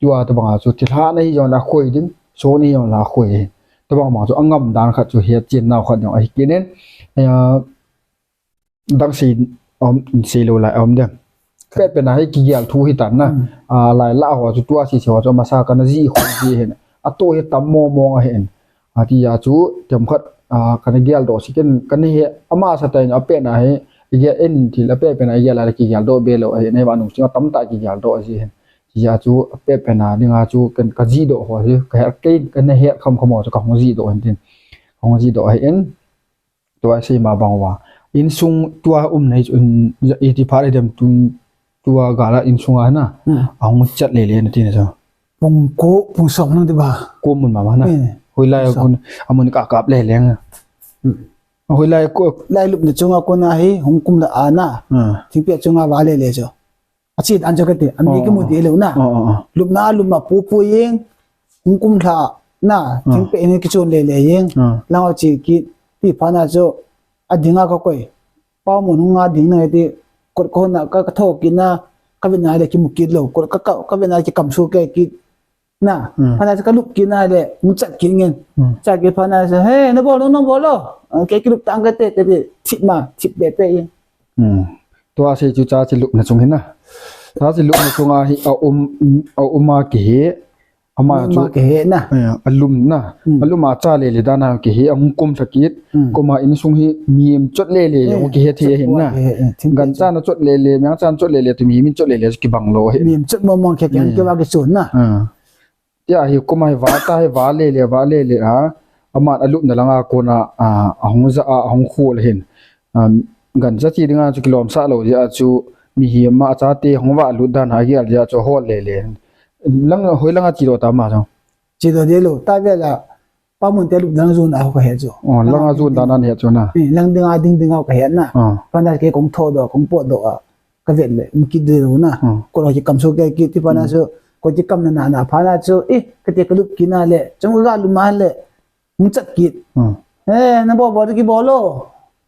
Tua tabang a chu, thilha na hi jong la khoi ding, so ni jong la khoi hi. Tabang bang chu, a ngam dan khat chu, he chin nau khat jong ahi kit in, a, dang sei um, sei lo lai um dem. Pet pen a hi kigel thu hi tan na. Hmm. A, lai la ho chu tua si si ho chu masa kana ji khoi ji hin. A to hi tam mo mo a hin. A ti a chu tem khat, a, kana gel do si ken kana he ama sa tai na pen a hi. Igel en thil a pet pen a igel a kigel do be lo a hin. Nei ba nung singa tam ta kigel do ji hin. Ti a chu pet pen a ding a chu kan ka ji do ho hi. Ka he ke kana he kham kham ho chu ka hung ji do hin tin. Ka hung ji do a hin. Tua sei ma bang uva. Insung tua um nei chu in, iti phat idem tun tua gala insung a na. Hmm. Ahung chat le le na ti na chu. Pung ko, pung som nang ti ba. Ko mun ma ma na. Eh, hoilai pung som. Kun amun ka kap le le nga. Hmm. Hoilai ko. Lai lup na chunga ko na hi, hung kum la a na. Hmm. Thingpia chunga va le le chu. Achi dan chu kati, ami kimu ti lo na. Oh, oh, oh. Lupna, lupna pu pu jeng, hung kum lha na, ah, thingpia in kichun le le jeng. Ah. Lang achi kit, ti phat na chu, ading a ka koi. Pa mun hung a ding na ti, kot ko na, ka, ka tho kit na, ka ve na le kimu kit lo, kot ka, ka, ka ve na kikam su ke kit. Na, hmm, phat na chu ka lup kit na le, hung chat kit ngen. Hmm. Chat kit phat na chu, "He, na bol lo, na bol lo." Ah, ke kilup tang ka te, te, te, thip ma, thip be be jeng. Hmm. Tua sei chu cha chi lupna chung hin na. Cha chi lupna chung a hi a um, a um a kihe. Ama chu. Um a kihe na. Eh, a lum na. Hmm. A lum a cha le le dan a kihe, a hung kum lha kit. Hmm. Kum a insung hi mi em chot le le, eh, hung kihe thei hin na. Kihe, eh, thim. Gan cha na chot le le, miang cha na chot le le, tu mi min chot le le, kibang lo hi. Mi em chot mo mo ke ke, eh, ke ba ke chun na. Ah. Tia hi kum a hi va ta hi va le le, va le le a. Aman a lupna lang a kon a, a, a hung ja a, a hung khol hin. Um, gan cha chi ding a chu kilom sa lo jeh a chu mi hi ma cha te hung va lut dan a gel jeh a chu hol le le. Lang, hoi lang a chi lo ta ma chu. Chi lo de lo, ta ve la. Pa mun te lup dan zun a ho ka he chu. Oh, lang a zun dan a he chu na. Eh, lang ding a ding ding a ka he na. Ah. Pa na ke kong tho do, kong pot do a. Ka vet le, um kit de lo na. Hmm. Ko lo ki kam so ke kit ti phat na, hmm, so, ko ki kam na na na phat na so, eh, ka te ka lup kit na le, chong ka lup ma le, hung chat kit. Hmm. Eh, na bol bol ki bol lo.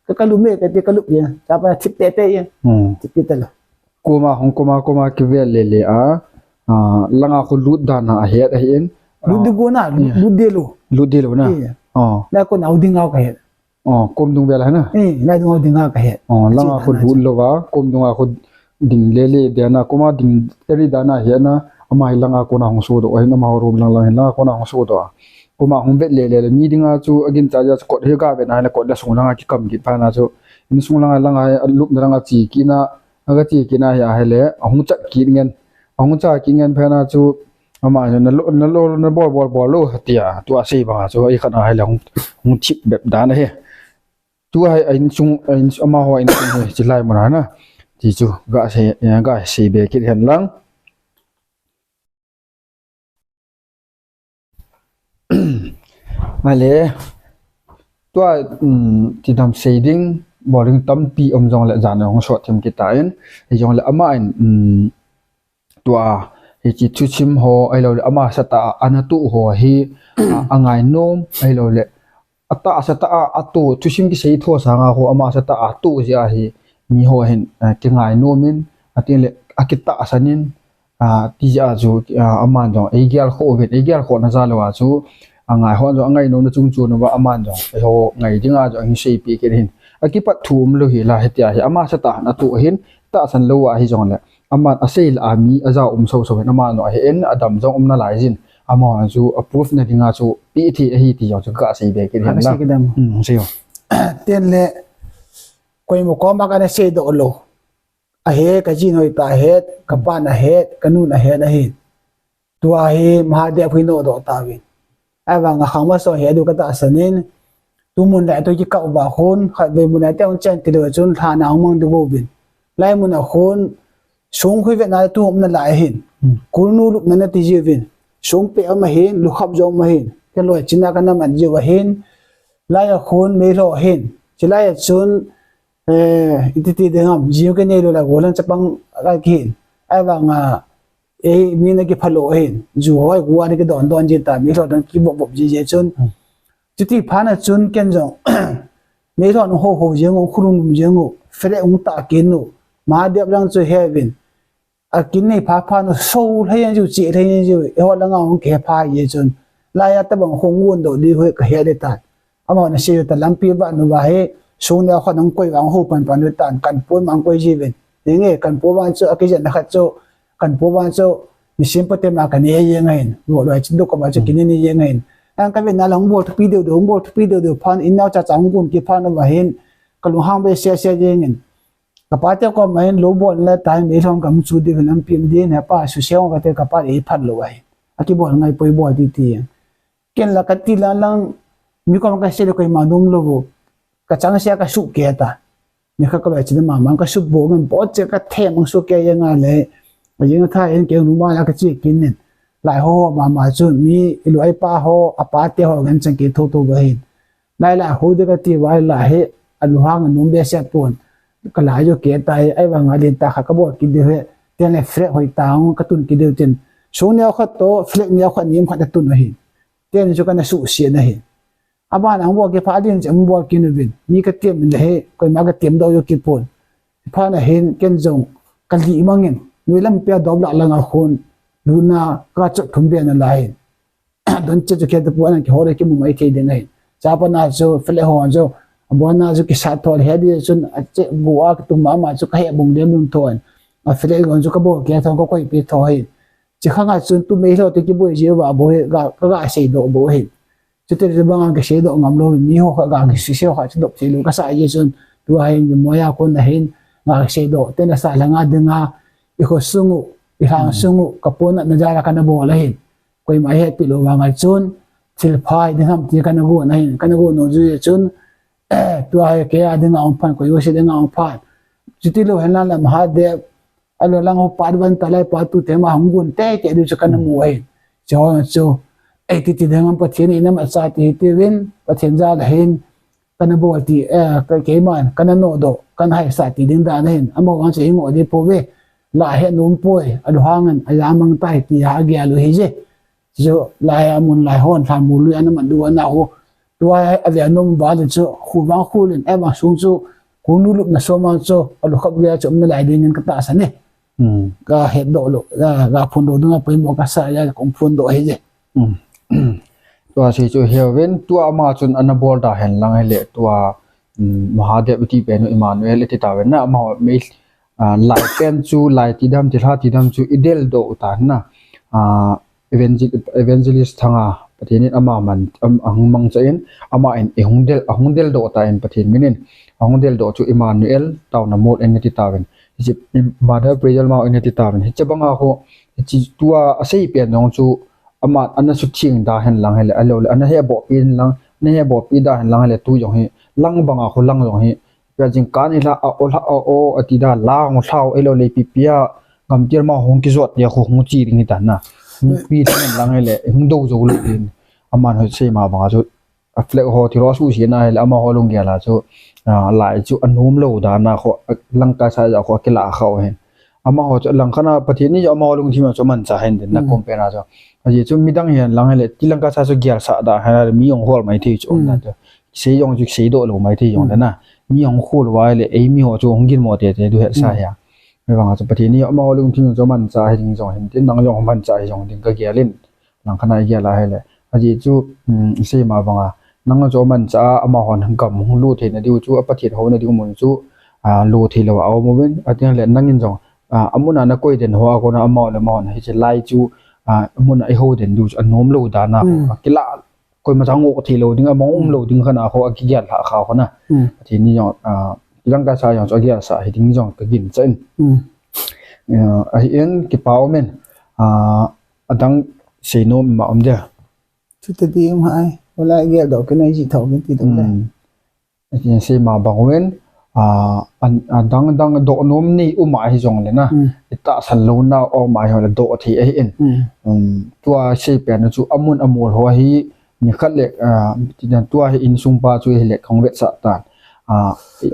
Ka ka lup me, ka te ka lup ye. Cha pa thip te te ye. Hmm. Thip te te lo. Kum a hung kum a kum a ki vet le le a. Ah, lang a ko lut dan a het a hin. Lut de go na, lut, yeah, lut de lo. Lut de lo na. Yeah. Oh. Na ko na u ding a ka het. Oh, kom dung vel a na. Eh, lai dung a ding a ka het. Oh, lang a ko lut lo va, kom dung a ko ding le le de na, kom a ding eri da na he na, ama hi lang a ko na hung so do, ahin ama ho rum lang lang hin lang a ko na hung so do. Kom a hung vet le le le, mi ding a chu agin cha ja chu kot he ga vet na le kot la sung lang a ki kam kit phat na chu. Insung lang a lang a lup na lang a chi kit na, aga chi kit na he a he le, a hung chat kit ngen. A hung chat kit ngen phat na chu, Ama chu na lo, na lo, na bol, bol, bol lo, tia, tua sei bang a chu, i khat a hai le hung, hung thip bep dan a hi. Tua hai, a insung, a insung, ama ho a insung hi, chi lai mun a na. Ti chu, ga sei, ga sei be kit hen lang. Ale, tua, um, ti dam sei ding, bol ding tampi um jong le jan hung sot thim kit ta in, jong le ama in, um, Tua, hichi thusim ho, ahilou le, ama sata a, ana tu ho hi, a, a ngainom, ahilou le, ata sata a, atu, thusim kisei tho sanga ho, ama sata a, tu jia hi, mi ho hin, a, kingainom in, atin le, akitahsan in, a, ti jia chu, a, aman jong, eigel kho uvin, eigel kho na jal uva chu, angai ho jong, angainom na chung chu na uva, aman jong, eiho ngai dinga jong, ahin seipi kit hin, akipat thu umlou hi la, hitia hi, ama sata a, atu hin, tahsan lou ahi jong le, Aman asei lah a mi ajao um soso hin, aman ahin adam jong um nalai jin. Amahon chu a proof na dinga chu ipi ti ahi ti jong chu kasei be kit hen lang. Hmm, sei o. Tin le, koima koma kana seidoh lou. Ahi, kajin hoitah ahi, kapan ahi, kanun ahi, ahi. Tua hi Mahadev hi nodoh tauvin. Ahivanga khangmasang hi adu katahsan in, tumun le atu kikah uva khun, khatvei mun a te hung chen tilou chun lha na hung mang diu uvin. Lai mun a khun, song khui vetna tu um nalai hin. Kulnu lupna nati jiuvin. Song pe um ahin, lukhap jong um ahin. Keloi china kana man jiu ahin. Lai a khun, meilhou ahin. Chilai a chun, eh, iti ti ding ham, jiu kinei lou la, golang chapang ka kihin. Ahivanga, eh, mi na kiphalou ahin. Ju hoi, gua na kidon don jita, meilhou dang kivop vop ji ji chun. Chuti phat na chun ken jong, meilhou hung ho ho jeng u, khulum lum jeng u, fele hung tah kit u. Mahadev lang chu heuvin. Akin nei pha pha nu, so lhei jeng u, chi lhei jeng u, eiho langa hung kipha ji chun. Lai a tabang hung gon doh di hoi kahe di tan. Amahon asei u ta lampi vat nu va hi, song neo khat hung koi vang ho pan pan u tan, kan pon mang koi jiuvin. Hinge, kan pon vang chu, akijen na khat chu, kan pon vang chu, nisim pate ma kanei jeng ahin. Lo loi chu duk koma chu kinei nei jeng ahin. An kavet na la hung bol thupi deu deu, hung bol thupi deu deu phat, in neo cha cha hung gon kipha nu va hin, kalunghang be se se jeng in. Kapa te koma hin lou bol le tai, meilhou gam chu di lampi um di ne pa su se hung kate kapa le phat lou ahi. Akibol ngai poi bol ti ti. Ken la kati la lang mi koma kasei le koima nom lou. Kachang se kasuh kei ta. Ni kha kaloi china mama kasuh bo ngan bo che kathem ang suh kei jeng a le. Ajing tha in kei nu ma la kache kit in. Lai ho mama chu mi iloi pa ho, apa te ho ngan chang kei tho tho ba hin. Lai la ho de kati vai la he, alunghang anom behseh pon. Kalai jo kei tai, ahivanga lentah khat kabol kit diu he. Tin le flag hoitah katun kit diu tin. Song neo khat toh, flag neo khat nim khat atun ahi. Tin chu kana suhset ahi. Aban a hung bol kipha din chu hung bol kit uvin. Mi katem le he, koima katem doh jo kit pon. Phat na hin ken jong kalih mang in. Nuilam pia dop lah langa khun. Luna kachot thum be nalai hin. Don che chu kei te pu ana kihol le kimu mai thei ding ahi. Chapa na chu flag ho chu, abona chu kisat tho le he di chun ache bu a kitum mama chu kahe bung dem lum tho in. A flag ho chu kabol kei tho, kakoi pi tho hi. Chi khanga chun tu meilhou te kiboi ji uva bou hi, ga, ka ga seidoh bou hi. Chuti le banga kiseidoh ngam lou, mi ho kha ga kisei ho kha chu dop thei lou kasa ji chun. Tua hin moya kon ahin, ga kiseidoh, te nasa langa dinga, i khosung u, i lhangsung u, kapon na jala kana bol ahin. Koima hetpi lou vanga chun, thil phai ding ham ti kana gon ahin, kana gon u jui chun, tua hi kei a dinga hung phan, koi u se dinga hung phan. Chuti lou hen lang le Mahadev, alo lang ho pat van ta lai pat tu te ma hung gon te te diu chu kana mu ahin. Chu ho chu, ei ti ti ding ham Pathen in ama cha ti ti vin, Pathen jal ahin, kana bol ti, eh, ka, keiman, kana nodoh, kana haisat ti ding dan ahin, amaho vang chu i ngoh di pouve, la he nom poi, alunghang in, aja mang tai ti a gel u hi je. Chu lai a mun lai hon, lha mun lui ana man du ana ho. Tua a ve anom ba le chu, khu vang khu lin, eh, vang sung chu, khu nu lup na so ma chu, alukhap gel chu, um nalai ding in katahsan e. Ka hetdoh lou, ka phondoh dunga poimo kasa a, kong phondoh hi je. Tua sei chu heuvin, tua ama chun ana bol da hen lang hile, tua, um, Mahadev iti pen u Emmanuel iti tauvin na, amaho mei, ah, lai pen chu, lai ti dam, thilha ti dam chu i deldoh u ta na. Ah, evangel-, evangelist Thanga, Pathen in ama man, am, ahung mangcha in, ama in i hung del, ahung deldoh ta in Pathen min in, ahung deldoh chu Emmanuel, taona mol in iti tauvin. Hiche, Emmanuel Prayer Mount in iti tauvin. Hiche banga khu, hiche tua asei pen jong chu, ama ana sutheng da hen lang hile, alou le, ana heboh pi hen lang, ana heboh pi da hen lang hile, tu jong hi, lang banga khu lang jong hi, pia jingkah ni la, a o la, a o, ati da, la hung lhau, ei lou le, pi pia, gamtir ma hung kijot, ya khu hung chi ding hi ta na. Hung pi ding hen lang hile, hung do jou lou ding. Aman hoi sei ma banga chu, a flag ho thil ho suhset na hile, amaho lunggel a chu, ah, lai chu anom lou dan a khu, a langkasa ja khu akila khau hen. Amaho chu langkhat a Pathen in amaho lungthim a chu amanchah hen tin na compare na chu. Ajeh chu midang hihen lang hile, ti langkasa chu gelsah da hen a mi jong hol mai thei chu um dan chu. Sei jong chu seidoh lou mai thei jong le na. Mi jong khol uva hile, ei mi ho chu hung ginmo tete diu hesa hi a. Hivang a chu Pathen in amaho lungthim a chu amanchah hi ding jong hin tin, nang jong manchah hi jong ding ka gel in. Langkhat a i gel a hile. Ajeh chu, um, i sei ma banga. Nang chu amanchah a, amahon gam hung lut theina diu chu, a Pathen houna diu mun chu, a, lut thei lou a um uvin. Atin le nangin jong, a, amun a nakoi den hoa kona amau le amau na hiche lai chu, a, amun a ihou den diu chu anom lou dan a, hmm, akila koima cha ngoh thei lou ding, amang um lou ding khat a ho akigel lha kha kona. Hmm. Athi ni jong, a, kilang ka sa jong chu agel sa hi ding jong ka gin cha in. Hmm. A, ahi in kipa um in, a, adang sei nom ma um dia. Chuti di um hai, wala gel do kena ji thau kiti do le. Hmm. Ahin sei ma bang uvin, a, an, a dang dang doh nom nei um ahi jongle na. Hmm. Itahsan louna um ahi jongle doh thei ahi in. Hmm. Um, tua sei pen chu amun amol ho hi nikhat le, a, tidan tua hi insung pa chu hi le kong vetsah tan. A, i,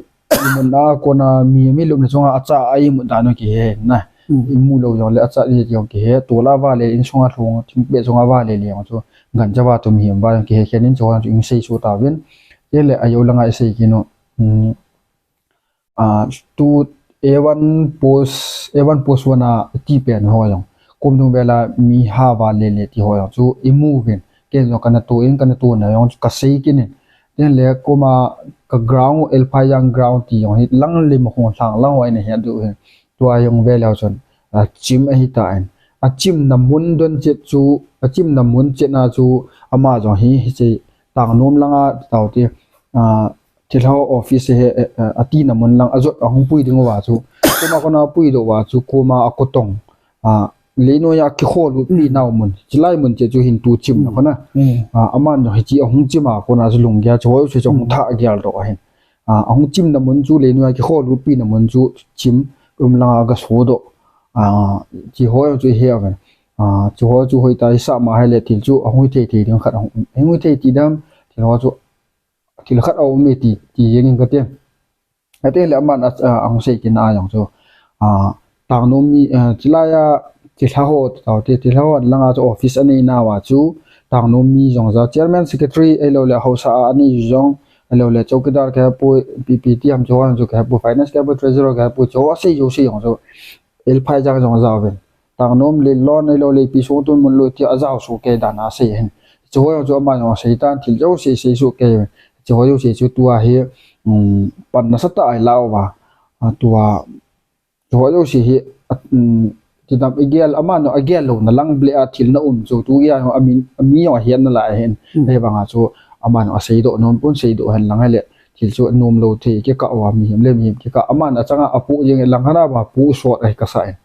imun a kona mi, mi lupna chunga acha a imut dan u kihe na. Hmm. Imu lou jongle acha di jong kihe. Tol a vale insunga lhung, thingpeh chunga vale le jong chu gancha va tum him va jong kihe khen in chu hon chu in sei su ta vin. Chule ajo langa isei kit u, um, a, tu A one post, A one post one a ti pen ho jong. Kum dung vela mi ha va le le ti ho jong chu imu vin. Ken jong kana tu in, kana tu na jong chu kasei kit in. Chule koma ka ground, L Phaijang ground ti jong hi lang le ma hung thang lang ho ina hi adu hin. Tua jong ve leu chun, a, chim ahi ta in. Achimna mun don chet chu, achimna mun chet na chu ama jong hi, hiche Tangnom langa tao ti, a, thilha office he, e, e, atina mun lang ajot ahung pui ding uva chu. Koma kona pui doh uva chu, koma akotong, a, leinoiya kikholut pi nau mun. Chilai mun che chu hin tu chim na kona. Hmm. A, aman jong hiche ahung chim a kona chu lunggel chu hoi chu chu ahung tha gel doh ahin. A, ahung chimna mun chu leinoiya kikholut pi na mun chu chim um langa gaso doh. A, chi hoi chu he aven. A, chu hoi chu hoi ta hi sa ma hai le thil chu ahung thei thei ding khat ahung, ahung thei ti dam, thil ho chu thil khat a um e ti, ti jeng in kati. Ati le aman a, a, ahung sei kit na a jong chu, a, Tangnom mi, a, chilai a, thilha ho, tao te, thilha ho langa chu office anei nauva chu, Tangnom mi jong ja, chairman, secretary, ahilou le, haosa a anei jong, ahilou le, chowkidar kahe poi, P P T ham chu, hon chu kahe poi, finance kahe poi, treasurer kahe poi, chu asei jouse jong chu, L Phaijang jong ja uvin. Tangnom le lon ahilou le ipi sung tun mun lou ti ajao su kei dan a sei hin. Chu ho jong chu ama jong asei tan thil jouse sei su kei. Chu ho jouse chu tua hi, um, pan nasatah a ilah uva. A tua, chu ho jouse hi, a, um, ti dam igel ama jong agel louna lang ble a thil na um chu tu gei a jong ami, ami jong ahet nalai hin. Hmm. Hibanga chu ama jong asei doh nom pon sei doh hen lang hile. Thil chu anom lou thei kikah uva mihem le mihem kikah. Aman achanga apoh jeng lang hana ba poh sot ahi kasa in.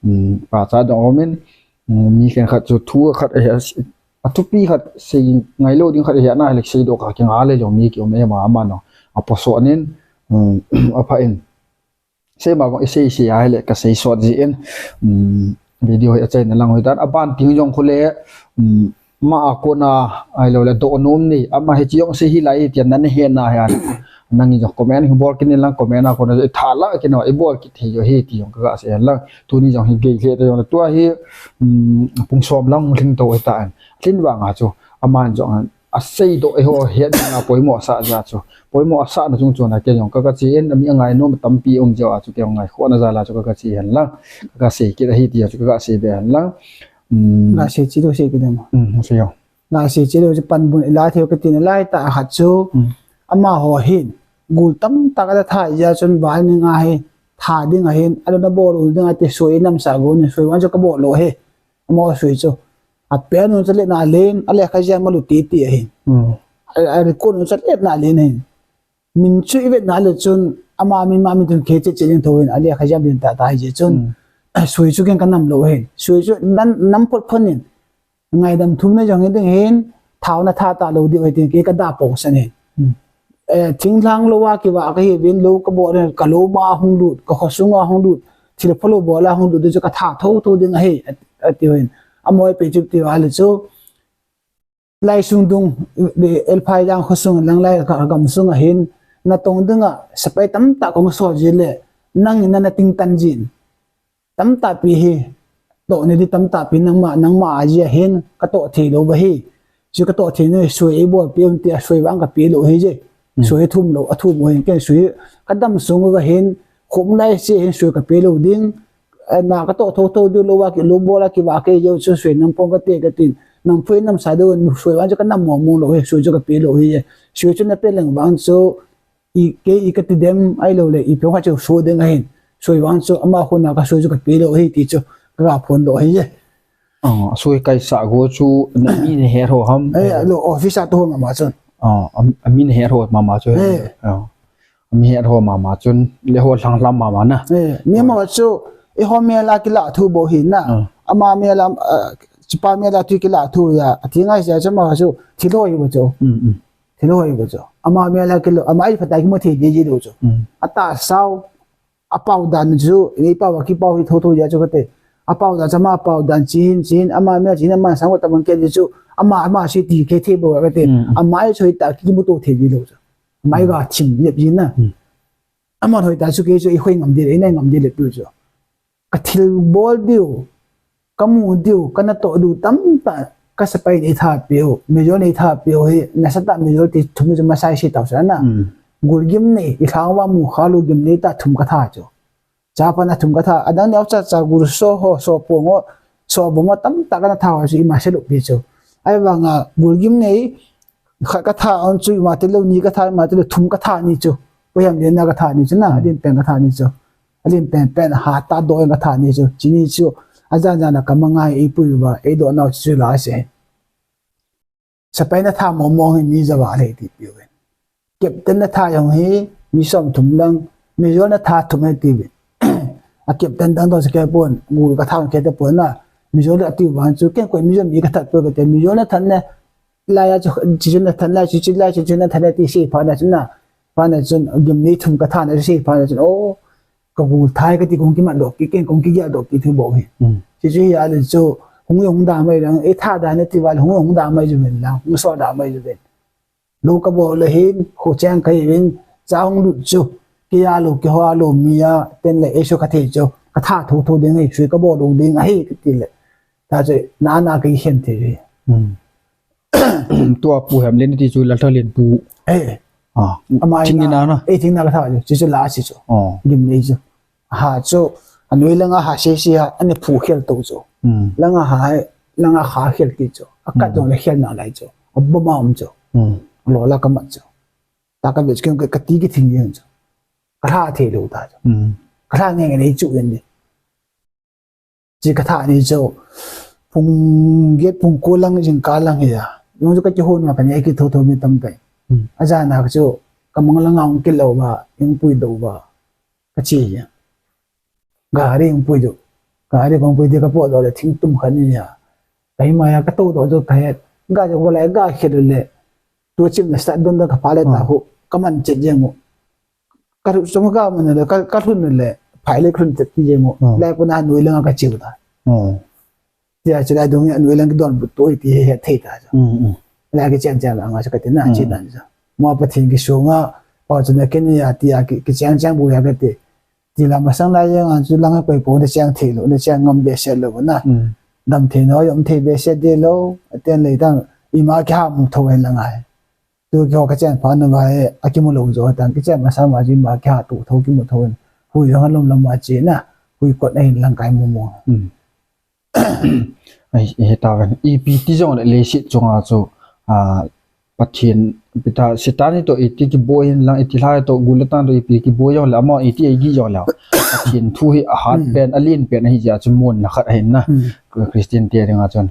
Um, pachat dong um in, um, mi khenkhat chu thu khat ahi a, athupi khat sei ngai lou ding khat ahi a na hile sei doh kha kinga le jong mi kium e ma ama no. Apoh sot in, um, apha in. Sei ma bang isei sei ahile kasei sot ji in, um, video hi achaina lang hoi tan. Aban ting jong khule, um, ama a kona ahilou le doh nom nei. Ama hiche jong sei hilai ti a nana he na hi a. Nangin jong comment hi bol kit in lang comment a kona jong itha la kit nau, ibol kit thei jo hi ti jong kaga sei lang. Tuni jong hi gei le ta jong le tua hi, um, pung som lang hung lhing to hi ta an. Lhin vanga chu aman jong an asei doh eiho het ding a poimo asah jeh chu. Poimo asah na chung chun a kei jong ka, ka che in, ami angai nom tampi um jeh a chu kei jong ngaikhoh na jal a chu ka, ka che hen lang. Ka, ka sei kit ahi ti a chu ka, ka sei be hen lang. Um, la sei chi lo sei kit em. Um, sei jong. La sei chi lo chu panmun ila thei kati na lai tah khat chu. Um. Amaho hin gul tamtah ka tha jeh a chun val ni nga hi tha ding ahin, alo na bol u ding ati sui nam sa go ni sui wan chu ka bol lou hi. Amaho sui chu. Apen un chu let na len, alekha jam malu titi ahin. Hmm. A, a record un chu let na len ahin. Min chu i vet na le chun, ama min ma min tun khe che che ding tho hin, alekha jam ding tah tah hi je chun. Hmm. Sui chu ken ka nam lou ahin. Sui chu nan, nam phot phot in. Ngaidam thum na jong hi ding hin, thao na tha ta lou ding ahi tin, kei ka da pong san ahin. Hmm. Eh, thinglhang lou a kivah kahi uvin lou ka bol in, ka lou ma hung lut, ka khosung a hung lut, thil phalou bol a hung lut, chu ka tha tho tho ding ahi, a, ati uvin. Amaho ipi chu ti uva le chu, lai sung dung, L Phaijang khosung lang lai ka, ka gam sung ahin, natong ding a, sepai tamtah kong so ji le, nang in na, na ting tan jin. Tamtah pi hi, toh ni di tamtah pi nangma, nangma a ji ahin, ka toh thei lou ba hi. Chu ka toh thei nu, sui ei bol pi um ti a sui vang ka pe lou hi je. Hmm. Sui thum lou, a thum u hin, ken sui ka dam sung ka hin, khum lai se hin sui ka pe lou ding. Eh, na ka toh tho tho diu lou a ki lou bol a kivah kei jeh chu sui nam pong ka te ka tin. Nam phui nam sa diu sui vang chu ka nam mong mong lou hi, sui chu ka pe lou hi je. Sui chu na pe leng vang chu, i, kei i kati dem ahilou le, ipi hung khat chu so ding ahin. Sui vang chu ama khun a kasui chu kape lou ahi ti chu kaga phon doh ahi e. Ah, sui kaisah go chu na mi nahet ho ham? Eh, lo office a tou ho mama chun. Ah, am-, ami nahet ho mama chu. Eh. Ah. Ami het ho mama chun le ho lhang lam mama na. Eh, mi mama chu eiho mel a kilah thu bou hi na. Ah. Ama mel a, ah, chipa mel a thu kilah thu ya. Ati ngai sia chu ama chu thil ho hi bou chu. Mm, mm. Thil ho hi bou chu. Ama mel a kilo, ama ai phat a kimu thei ji ji lou chu. Mm. Atahsa u, apao dan chu, eipao a kipao hi thotho jeh a chu kati. Apao dan chu ama pao dan chi hin, chi hin, ama mel chi hin, ama sang u tabang kei chu, ama, ama si ti kei thei bou kati. Mm, mm. Ama ai chu hita kimuto thei ji lou chu. Ama ai ga thim jep ji na. Mm. Ama hoi ta chu kei chu eihoi ngam ding, einai ngam ding le tu chu. Kathilbol diu, kamu diu, kanatoh diu tamtah, ka sepai nei tha peh u, Major nei tha peh u hi, nasatah Major ti thum chu masai si tau sa na. Mm. Gul gimnei, ilhang uva mu kha lou gimnei tah thum katha chu. Chapa na thum katha, adang neocha cha gul so ho, so pong ho, so bong ho tamtah kana tha ho chu ima se lou pi chu. Ahivanga gul gimnei, khat katha on chu ima tilou, ni katha, ima tilou, thum katha ni chu. Poihiam lenna katha ni chu na, alen pen katha ni chu. Alen pen pen hatah doh in katha ni chu. Chuni chu, ajan jan a kamang a eipui uva, eidoh nau chu chu la se. Sepai na tha mong mong hi mi ja val ahi ti peh uvin. Captain na tha jong hi mi som thum lang, Major na tha thum ahi ti uvin. A captain dang dong chu kei pon, gul katha kei te pon na. Major le ati vang chu, ken koi Major mi kathat poi kati, Major na that na, lai a chu, chi chu na that lai, chi chu lai, chi chu na that na ti sei phat na chun na. Phat na chun, gimnei thum katha na sei phat na chun, oh, ka gul thai kati kong kimat doh kit, ken kong kigel doh kit thu bou hi. Mm. Chi chu hi a le chu, hung jong da mai lang, eitha da na ti val, hung jong da mai ju ven lang, hung so da mai ju ven. Lou kabol le hin, kho cheng kahi uvin, cha hung lut chu, kei a lou, keiho a lou mi a, ten le eiso kathei chu, katha thotho ding ahi, sui kabol lou ding ahi, kati le. Ta chu, na na kakhen thei hi. Mm. Tua Pu Hemlen ti chu Lalthanglian pu. Eh. Ah. Ama thing ni na na. Eh, thing na katha chu, chi chu la chi chu. Oh. Gimnei chu. Ha chu, anoi langa ha se se ha, ani phu khel to chu. Hmm. Langa ha, langa ha khel ki chu. Akat jong le khel na lai chu. Aboma um chu. Hmm. Lo la kamat chu. Ta kave chu ken kati kithing jeng chu. Kalha thei lou ta chu. Hmm. Kalha nge nge nei chu yen ni. Chi katha ni chu. Phung get phung ko lang jingkah lang hi a. Jong chu kakihon ma kani akitho tho mi tam pai. Hmm. Ajana chu kamang langa hung kit lou va, hung pui doh va. Kachi a. Gari hung pui doh. Gari hung pui doh kapoh doh le thing tum khat ni a. Kahi mai a kato doh doh kahet. Ga jo ko le ga khet le. Tu chim le start don don kapha le ta hu. Kaman chet jeng u. Ka ru chom ka man le ka, kalhun le. Phai le khun chet ki jeng u. Lai ko na noi le nga kachi u ta. Tia chu lai dung ya noi lang kidon but tu ti he thei ta chu. Mm, mm. Lai kichen chen anga chu kati na chi dan chu. Mo Pathen kisunga, pa chu na ken ya tia ki, kichen chen bu ya kati. Ti la masang lai yang an chu langa koi po na cheng thei lou, na cheng ngam behseh lou na. Mm. Dam thei na jong thei behseh de lou, aten lei tang ima kiha mu tho hen langa. Tu keiho kachen phat na vai, akimu lou jo tan, kichen masa ma ji ma kiha tu tho kimu tho in. Hui jong alom lam ma chi na, hui kot na hin lang kai mu mu. Hmm. Ai, eh, ta ven. Ipi ti jong le leiset chunga chu, ah, Pathen, pita Satan to iti kiboi hin lang, iti lha to gul le tan to ipi kiboi jong le, ama iti eigi jong le. Pathen thu hi ahat pen, alen pen ahi jeh a chu mon na khat ahin na. Hmm. Christian te dinga chun.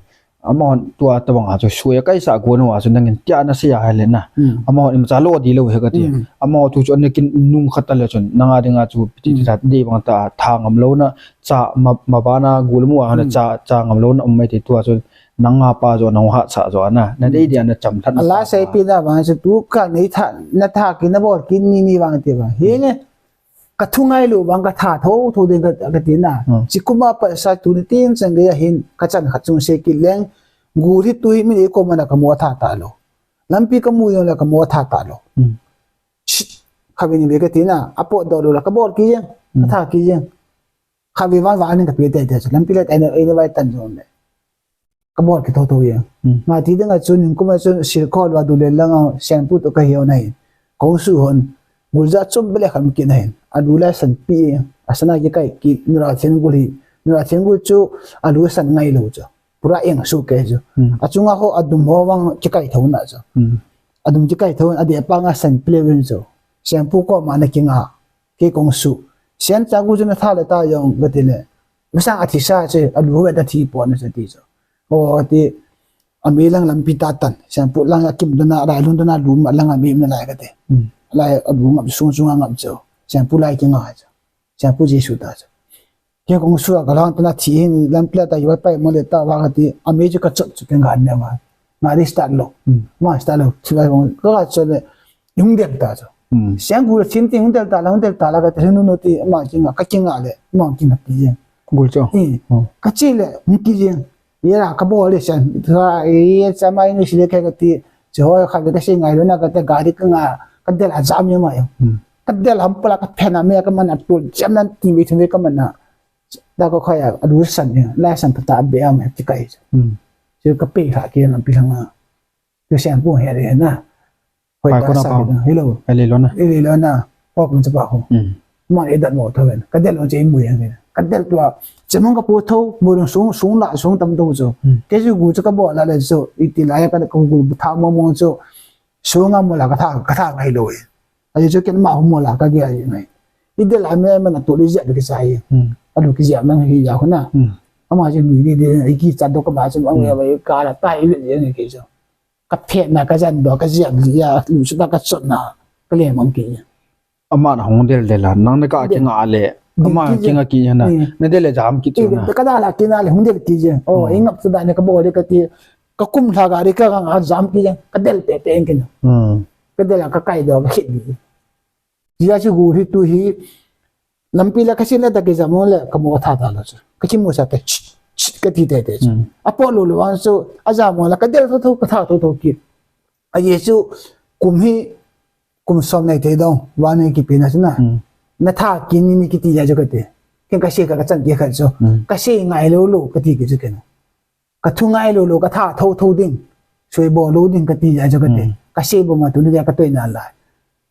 Amahon tua tabang a chu sui a kaisa gon uva chu nangin tia nasei a hile na. Hmm. Amahon imacha lo di lo he kati. Hmm. Amaho thu chu ana kin nung khat a le chun nanga dinga chu piti ti that dei bang ta tha ngam lo na cha ma, ma bana gul mu a na cha, cha ngam lo na um mai ti tua chu nanga pa jo nang ha cha jo na. Na dei dia na cham that na. Ala sa sei pi na bang chu tu ka nei tha na tha ki na bol ki ni ni bang ti bang. Hi nge. Ka thu ngai lou vang ka tha tho tho ding ka, kati na. Hmm. Chi kuma pa sa tu ni tin chang ge hin ka chan khat chung sei kit leng. Gul hi tu hi mi nei ko mana ka mo tha ta lou. Lampi ka mu jong le ka mo tha ta lou. Hmm. Shh. Kha ve ni ve kati na. Apo doh lou la ka bol ki jeng. Ka tha ki jeng. Kha ve vang vang ning ka pe te te chu. Lampi le tai na, ei na vai tan jong le. Ka bol ki tho tho jeng. Hmm. Nga ti ding a chu ning kuma chu sir kho lou a du le lang a sen pu to ka hiu na hin. Kong su hon. Gul ja chom bele kham ki na hin. A du la san pi. A sana ki kai ki nura thing gul hi. Nura thing gul chu a lu san ngai lou chu. Pura eng su ke chu. Hmm. A chunga ho a dum ho vang ki kai tho na chu. Hmm. A dum ki kai tho a de pa nga san pi le vin chu. Sen pu ko ma na ki nga. Kei kong su. Sian cha gu chu na tha le ta jong kati le. Masang a thi sa che, a lu ve ta thi po na sa ti chu. O ti, a mi lang lampi ta tan. Sian pu lang a kim dona, rai lun dona lu ma lang a mi na lai kati. Hmm. Lai a lu ngap sung sung a ngap chu. Sian pu lai ki nga chu. Sian pu Jesu ta chu. Ke kong sua ka lang tana thi hin lampi la ta yuai pai mo le ta wa kati. A mi chu ka chot chu ke nga ne ma. Nga di start lo. Hmm. Ma start lo. Thi lai kong ka chot le. Hung del ta chu. Hmm. Siang gu chin ti hung del ta la, hung del ta la kati, hung nu ti, ma ki nga, ka ki nga le, ma ki nga ti jeng. Gul chu. Hmm. Hmm. Ka chi le, hung ki jeng. Ye la, ka bol le sian, ka, ye cha mai nu si le ka kati, chu ho kha le ka si ngai lo na kati, gari ka nga, ka del a jam ye ma yo. Hmm. Ka del ham pala ka phen a me ka man a tul, jam nan ti me thum ka man a. Da ko kha ya, a du san ye, la san ka ta be am he ti kai. Hmm. Chu ka pe kha ki na pi la nga. Chu sian pu he le na. Hoi pai ta ko na sa pa. Ki na, hello. Ele lo na. Ele lo na. Ho kum cha pa ho. Hmm. Ma e dat mo tho ven. Ka del lo che mu yang. Ka del tua. Che mong ka pu tho, mu dong sung, sung la, sung tam to chu. Hmm. Ke ju gu chu ka bo la le chu. I ti la ya ka ka gu bu tha mo mo chu. Sung a mo la ka tha, ka tha ngai lo e. A ju chu ken ma ho mo la ka ge ai ngai. I del a me ma na tu li ja ki sa e. Hmm. A lu ki ja nang hi ja ho na. Hmm. Ama ji lu di di i ki cha do ka ma chu ang ya ba ka la ta i le yang ki chu. Ka phet na, ka jan do, ka jiap li a, lu chu ta ka chot na, ka le mang ki. Ama na hung del del a, nang na ka ki nga le, ama ki nga ki na, na del le jam ki chu na. Ka da la ki na le, hung del ki je. O, i ngap chu da ne ka bo le ka ti, ka kum tha ga ri ka nga jam ki je, ka del pe pe ki na. Hmm. Ka del a ka kai do, ka khit li. Jia chu gu hi tu hi, lampi la ka sin la ta ki jam le, ka mo tha ta lo chu. Ka ki mo sa ta, chit, chit, ka ti te te chu. Hmm. A po lo lo an chu, a jam la ka del tho tho, ka tha tho tho ki. A ye chu, kum hi, kum som nei te dong, wa nei ki pi na chu na. Hmm. Na tha ki ni ni ki ti ya chu ka ti. Ken ka se ka ka chan ki kha chu. Hmm. Ka se ngai lo lo, ka ti ki chu ken. Ka thu ngai lo lo, ka tha tho tho ding. Sui bo lo ding ka ti ya chu ka ti. Hmm. Ka se bo ma tu ni ya ka toi na lai.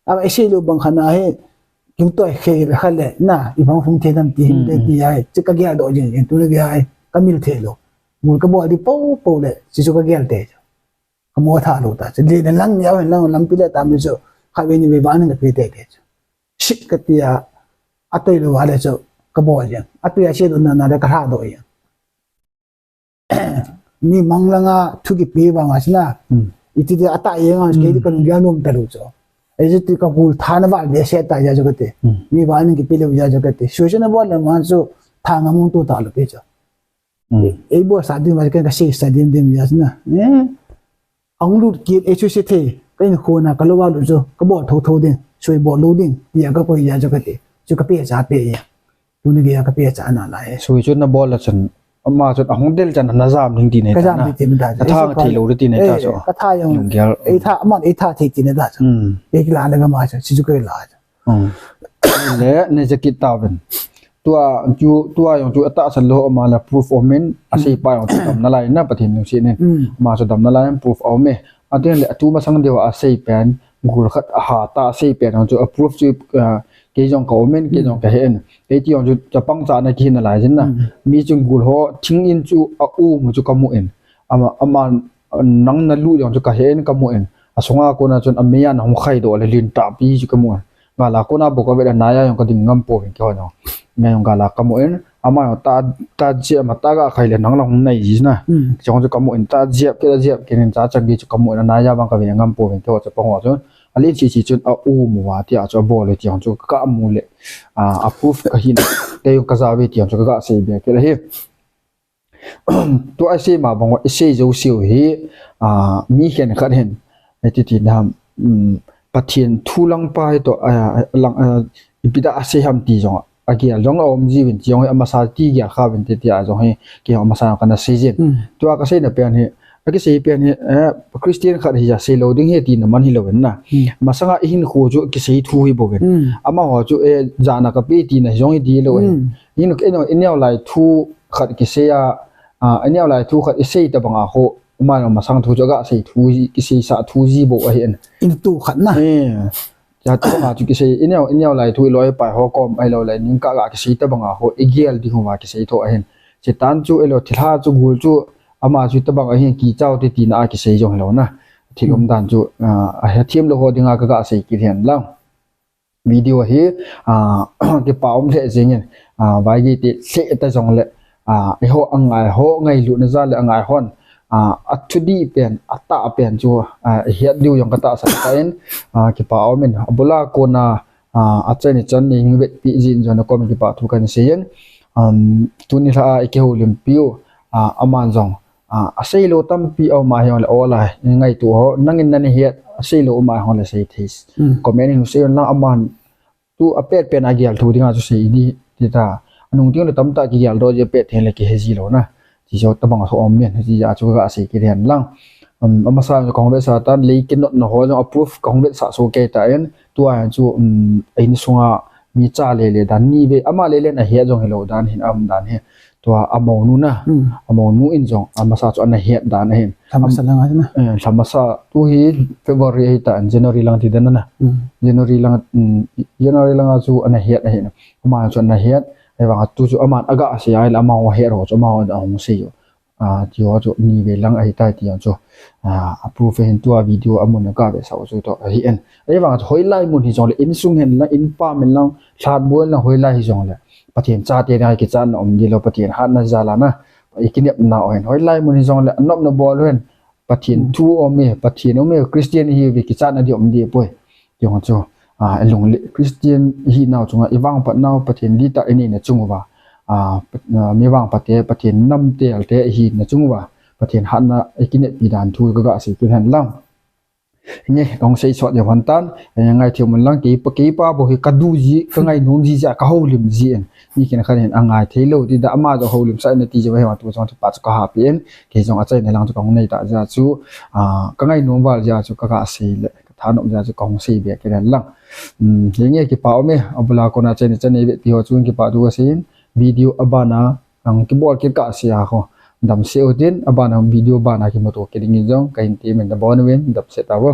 A, i sei lo bang kha na he, kin toi khe kha le, na, i bang hung the dam ti hin te ti ai, chi ka gel do jing jing tu le ge ai, ka mil the lo. Mul ka bol di po po le, chi chu ka gel te. Ka mo tha lo ta. Chi le lang ya lang lampi le ta mi chu, kha ve ni ve ba ni ka pe te te. Sit ka ti a, a toi lo wa le chu, ka bol jing. A toi a se do na na le ka tha do jing. Mi mang langa thu kipe vang a sina. Hmm. Iti ti ata ye nga, hmm, ke ti ka lung ya nom ta lu cho. E ti ka kul tha na val ve se ta ya jo kate. Hmm. Mi val ni kipe le ya jo kate. Sui sui na bol le man so tha nga mong tu ta lo pe cho. Hmm. Ei bol sa dim ma ka se sa dim dim ya sina. Eh. Ang lut kit, eh, chu se the, ka in khona, ka lo va lut chu, ka bol tho tho ding, sui bol lo ding, tia ka koi ya chu ka ti, chu ka pe cha pe ya. Tuni gei a ka pe cha na lai. Sui chu na bol la chun, ama chun a hung del chan na jam ding ti nei ta na. Ka jam ding ti nei ta. Ka tha thei lo ti nei ta so. Ka tha jong. Lunggel. Ei tha, aman ei tha thei ti nei ta so. Hmm. Ei ki la na ka ma cha, si chu ka la cha. Hmm. Le, nei cha kit ta ven. Tua, chu, tua jong chu atahsan lou, ama la proof um in, asei pa jong chu dam nalai na, Pathen lungset in. Hmm. Ama chu dam nalai, proof um e. Atin le, atu masang deu a asei pen, gul khat aha ta asei pen jong chu, a proof chu, ah, kei jong ka um in, kei jong ka he in. Kei ti jong chu chapang cha na kihi nalai jin na. Hmm. Mi chun gul ho, thing in chu a um chu ka mu in. Ama, ama, nang na lu jong chu ka he in, ka mu in. Asunga kona chun a mei a na hung khai doh le lin ta pi chu ka mu in. Gala kona bou ka vet a nai a jong ka ding ngam pouvin keiho jong. Ngai jong gala ka mu in, ama jong ta, ta jia ma ta ga khai le nang la hung nai ji na. Hmm. Jong chu ka mu in ta jia ke la jia ke nin cha chang gi chu ka mu in a nai a bang ka ve ngam pouvin keiho chapang ho chun. A lin chi chi chun a u mu va tia chu a bol le ti jong chu ka mu le. A, a proof ka hin. Kei jong ka ja ve ti jong chu ka ga sei be ke la hi. Tua i sei ma bang u, i sei jouse u hi, ah, mi khenkhat hin, i ti ti na, um, Pathen thu lang pa hi toh, ah, lang, ah, ipi da a sei ham ti jong, a gel jong a um ji uvin ti jong hi, a masa ti gel kha uvin ti ti a jong hi, kei jong a masa jong kana sei jin. Hmm. Tua ka sei na pen hi, a kisei pen hi, eh, Christian khat hi ja sei lou ding hi ti na man hi lou vin na. Hmm. Masanga i hinkho chu kisei thu hi bou vin. Hmm. Amaho chu, eh, jana ka pe ti na hi jong hi ti lou vin. Hmm. Hin, i neo, i neo lai thu khat kisei a, a, i neo lai thu khat i sei ta bang a ho, ama jong masang thu chu a ga sei thu ji, kisei sa thu ji bou ahi in. In tu khat na. Eh, ja tu bang a chu kisei, i neo, i neo lai thu i loi pai ho kom, ahilou le ning ka ga kisei ta bang a ho, i gel ding ho ma kisei tho ahin. Setan chu, ahilou, thilha chu, gul chu, ama chu ta bang ahin, kichau te ti na a kisei jong lou na. Thil um dan chu, a, a hethem lou ho ding a ka ga sei kit hen lang. video hi, ah, kipa um lheh jingin, ah, Vaigei te lheh ta jongle, ah, eiho angai ho ngailutna jal le angai hon, ah, athudih pen, atah pen chu, ah, ihet diu jong katahsan tan, ah, kipa um in, abula kona, ah, achaina chan neihung vetpi jin jong nakom in kipa thu kahin seiyin, um, tuni lha a ikihoulimpiu, ah, aman jong, ah, aseilou tampi aum a hijongle, ola, ingaito ho, nangin nana het, aseilou um a hijongle sei thei. Hmm. Comment in hung seiyin lang aman tu apet pen a gel thu dinga chu sei ding, ti ta. Anung ding le tamtah kigel doh ji apet thei le kihe ji lou na. Ti chu tabang a thu um in, ti ja chu kasei kit hen lang. Um, amasa chu kahung vetsah tan, lei kinotna ho jong a proof kahung vetsah soh kei tan, tua chu, um, a insunga mi cha lele dan ni ve, ama lele in ahet jong hilou dan hin, aum dan hi. Tua amounu na, Hmm. amounu in jong, amasa chu ana het dan ahin. Lhamasa Am-, lang ahi na. Eh, lhamasa tu hi February ahi tan, January lang ti dan na. Hmm. January lang, um, January lang a chu ana het ahin. Ama chu ana het, ahivang a tu chu aman aga sei ahile ama ho het ho chu ama ho ahung sei u. Ah, ti ho chu ni ve lang ahi tai ti ho chu. Ah, a proof ahin tua video amun a kavetsah u chu toh ahi in. Ahivang a chu hoilai mun hijongle, insung hen lang, inpam hen lang, lhatbol hen lang, hoilai hijongle, Pathen chate dinga kichatna um di lou, Pathen hatna jal a na, ikinepna u hen. Hoilai mun hijongle, anopna bol u hen. Pathen Hmm. thu um e, Pathen um e, Christian ihiuve kichatna di um di poi. Ti ho chu, ah, ilung le Christian ihinau chunga ivangphat nau Pathen dihtah inei na chung uva, ah, Pat-, ah, mi vangphat te, Pathen nam tel te ihi na chung uva, Pathen hatna ikineppi dan thu kaga sei kit hen lang. Nge, kahung sei sot jeng hon tan, eh, ngaithei un lang, kei pa, kei pa bou hi kadu ji, kangainom ji jeh a, kahoulim ji in. Mi khenkhat in angai thei lou, ti dan ama jong houlim sah in ati jeh uva, hima tu jong chu pa chu kahapi in, kei jong achaina lang chu kahung nei ta jeh a chu, ah, kangainom val jeh a chu kaga sei le, kathanom jeh a chu kahung sei be kit hen lang. Um, nge kipa um e, abula kona achaina chan neivetpi ho chun kipa thu kasei in, video abana, Ang kibol kit kahse a ho. Damsel utin, abana video bana kimuto kit dingin jong, kahin temin, nabon uvin, damsel tauvo.